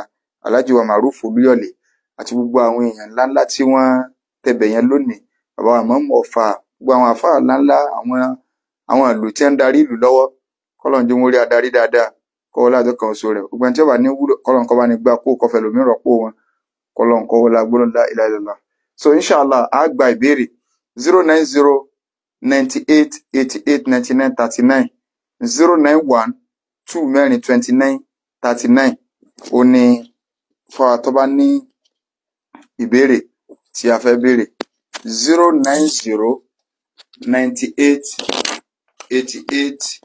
Alhaji wa Maroof Olúyọ̀lé àti gbogbo àwọn èèyàn ńláńlá tí wọ́n tẹ̀bẹ̀ yẹn lónìí. Bàbá wa Imam Ọ̀fà, gbogbo àwọn àfáà ńláńlá, àwọn ìlú tí ń darí ìlú lọ́wọ́, kọ́lọ́n jẹ́ wọn rí adarí dáadáa, kọ́ wọlé àjọ kan oṣù rẹ̀. Gbogbo ẹni tí ó bá ní wúlò, kọ́lọ́n kọ́ bá ní gbá kó kọfẹ́ lómi rọ́pò wọn, kọ́lọ́n kọ́ wọlé agbóhùn la ilaha illallah. So inshallah a gba ìbéèrè 090 98 88 99 39 091 2 mẹ́rin 29 39. Ó ní fún àwọn tó bá ní ìbéèrè tí a fẹ́ béèrè 090 98 88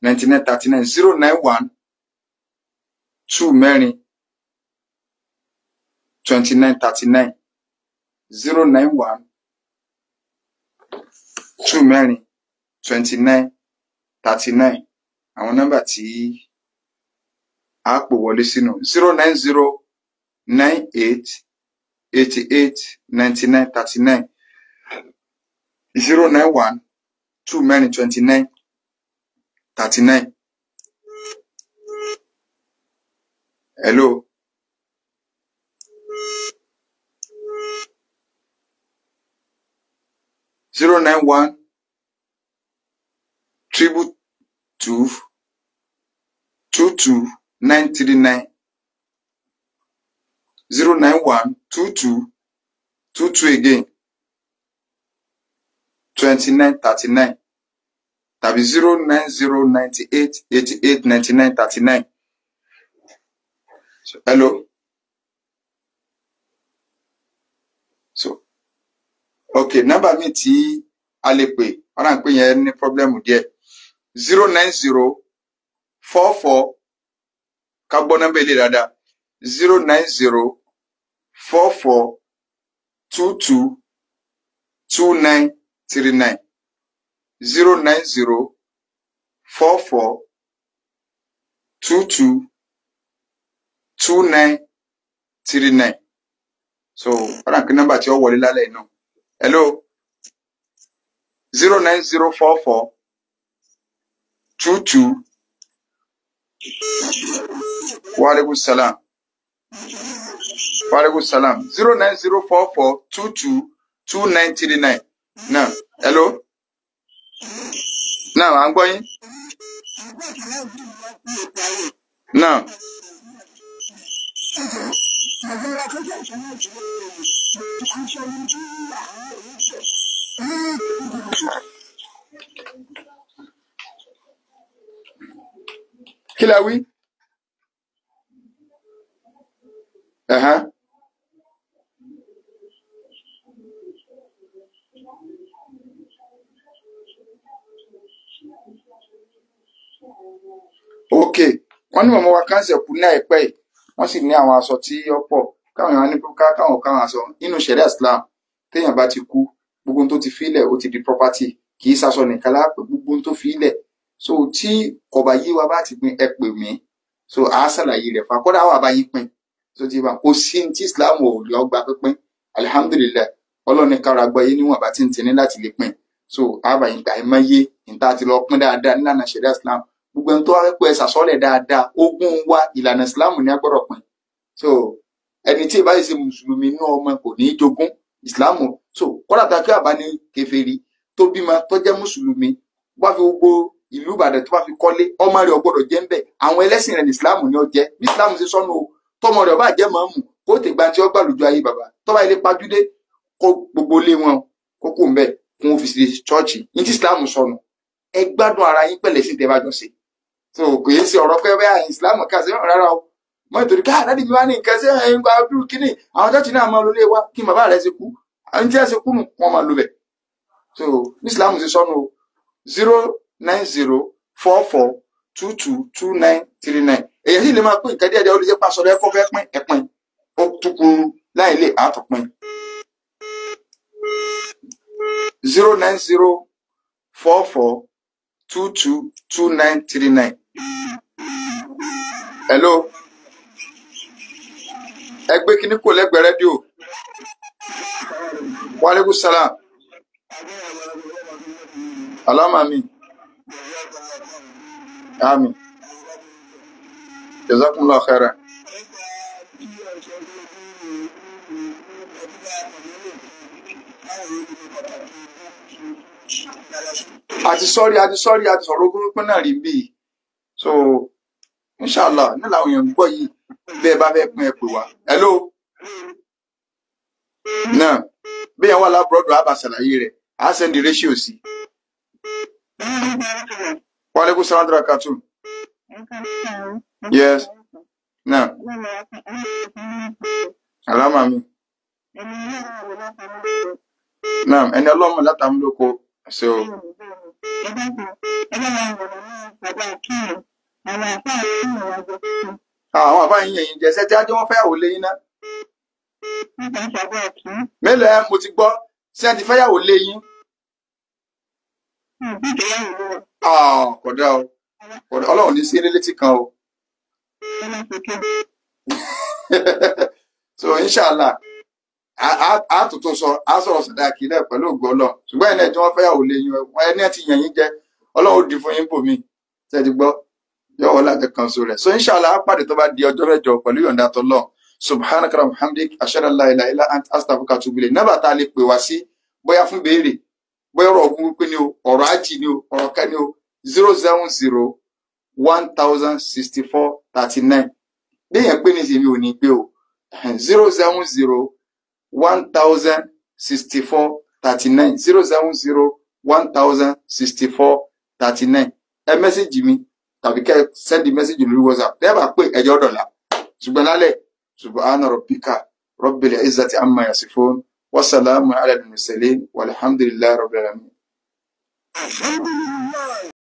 99 39 091 2 mẹ́rin 29 39 091 2 mẹ́rin 29 39. Àwọn nọ́mbà tí a pò wọlé sínú 090 98 88 99 39 091 2 mẹ́rin 29 39. Hello. 091 222 22 939 091 22 22 again 29 39 tàbí 090 98 88 99 39. So, hello. So okay, nọ́mbà mi tí a lè pè, ọ̀rọ̀ à ń pè yẹn ní pọ́blẹ́mù díẹ̀. 090 44, ká gbọ́ nọ́mbà ilé dáadáa, 090 44 22 29 39 090 44 22 29 39. So ọ̀rọ̀ à ń pè nọ́mbà tí ó wọlé lálẹ́ yìí náà. Hello. 090 44 22. Wa alaikum salam. Wa alaikum salam. 090 44 22 29 39. Now, hello. Now, à ń gbọ́ yín. Now, kí la wí? Uh-huh. Ok, wọ́n ní màmá wa kánsẹ̀ kú ní àìpẹ́ yìí, wọ́n sì ní àwọn aṣọ tí ó pọ̀ káwọn èèyàn ní pé káwọn káwọn aṣọ nínú ṣẹ̀ríà Islam. Téèyàn bá ti kú, gbogbo ohun tó ti fílẹ̀ ó ti di property, kì í ṣaṣọ nìkan lápè, gbogbo ohun tó fílẹ̀. So tí kò bá yé wa bá ti pín, ẹ pè mí, so à á ṣàlàyé rẹ̀ fún akọ́dà wà bá yín pín. So ti bá kò sí tí Islam ò lọ gba pínpín, alihamudulilayi, Ọlọ́run ní kára gbọ́ yé níwọ̀n bá ti ń tini láti lè pín. So à bá yín gbà ẹ mọ́ yé Níta ti lọ pín dáadáa nílànà ṣẹ̀ríà Islam. Gbogbo ẹni tó wá pẹ́ sàsọ́lẹ̀ dáadáa, ogún wa ìlànà Islam ní a gbọ́dọ̀ pín. So ẹni tí ìbá yìí ṣe mùsùlùmí inú ọmọ kò ní í jogún Islam. So kọ́dà tá a kí àbá ní kèfèrí tó bímọ tó jẹ́ mùsùlùmí, wá fi gbogbo ìlú Ìbàdàn tó bá fi kọ́lé, ọmọ rẹ̀ ò gbọ́dọ̀ jẹ́ ńbẹ̀. Àwọn ẹlẹ́sìn rẹ̀ ní Islam ní ó jẹ́. Bí Islam ṣe sọ́nù o, tọmọ rẹ̀ ọba jẹ́ mọ̀ọ́mù kó tè gba tí ó gbà lójú ayé bàbá. Tọ́ba ilé pajúdé kó gbogbo ilé wọn kó kó ńbẹ̀ kó fi ṣe chọ́ọ̀chì. Ní tí Islam sọnù, ẹ gbádùn ara yín pẹ̀lẹ́ sí tẹ́ bá jọ ṣe. So kò yẹ sí ọ̀rọ̀ pé bẹ́ẹ̀ Islam kà sí rárá o. Mọ nítorí ká àdádì mi wá ní nǹkan sí ẹ̀yìn gba abúlé kínní àwọn chọ́ọ̀chì náà máa lólé wa kí bàbá rẹ̀ ṣe kú. Àwọn tí wọ́n ṣe kú nù wọ́n máa lò bẹ̀. So ní Islam ṣe sọnù o, 09044222939. Èyí sì lè máa pín nǹkan díẹ̀ díẹ̀, ó lè jẹ́ pàṣọ rẹ kó fẹ́ pín ẹ̀pin ó tún kú láì lè àtọ̀pin. 09044222939. Hello, ẹ gbé kíní kò lẹ́gbẹ̀ẹ́ rédíò. Wa alaikum salam. Alama mi. Àmín. Jazakumullahu khairan. Àti sọ́rí, àti sọ́rí, àti sọ̀rọ̀ ogún pípín náà rí bí. So, inshallah, ní làwọn èèyàn ń gbọ́ yìí, bẹ́ẹ̀ bá fẹ́ pín ẹ pè wá. Hello. Náà, bí yẹn wà lábúrọ̀dù, á bá ṣàlàyé rẹ̀, á send the ratio sí. Wa alaikum salam wa rahmatullah. Yes. Náà. Alama mi. Náà, ẹni ọlọ́mọ látàmúlòkọ. So, àwọn àbá yín ẹ̀yìn jẹ́ ṣẹ́ tí á jẹ́ wọ́n fẹ́yàwó lé yín náà. Mélòó ẹ mo ti gbọ́ ṣé ẹ ti fẹ́yàwó lé yín? Kódà o, Ọlọ́run ní sí létí kan o. So inshallah, a tuntun sọ, a sọ̀rọ̀ sàdáàkì náà pẹ̀lú ògo Ọlọ́run. Ṣùgbọ́n ẹni tí wọ́n fẹ́yàwó lé yín, ẹni tí yàn yín jẹ, Ọlọ́run ó di fún yín bò mí. Ṣé ti gbọ́? Yóò wọlé àti kan so rẹ̀. So inshallah, a pàdé tó bá di ọjọ́ mẹ́jọ pẹ̀lú yọ̀ǹda tọ́lọ́. Subhanaka wa hamdik, ashhadu an la ilaha illa anta, astaghfiruka wa atubu ilayk. Nọ́mbà tá a lè pè wá sí, bóyá fún béèrè, bóyá ọ̀rọ̀ ogun wípé ni o, ọ̀rọ̀ ájì ni o, ọ̀rọ̀ kẹ́ ni o, 070106439. Bí èèyàn pé ní ìsinmi ò ní pé o, 070106439, 070106439. Ẹ mẹ́sẹ̀gì mi tàbí kẹ́ sẹ́ndì mẹ́sẹ̀gì lórí WhatsApp. Tẹ́ bá pé ẹjọ́ dọ̀la. Ṣùgbọ́n lálẹ́, subhana rabbika rabbil izzati amma yasifun wa salamun ala al-mursalin walhamdulillahi rabbil alamin.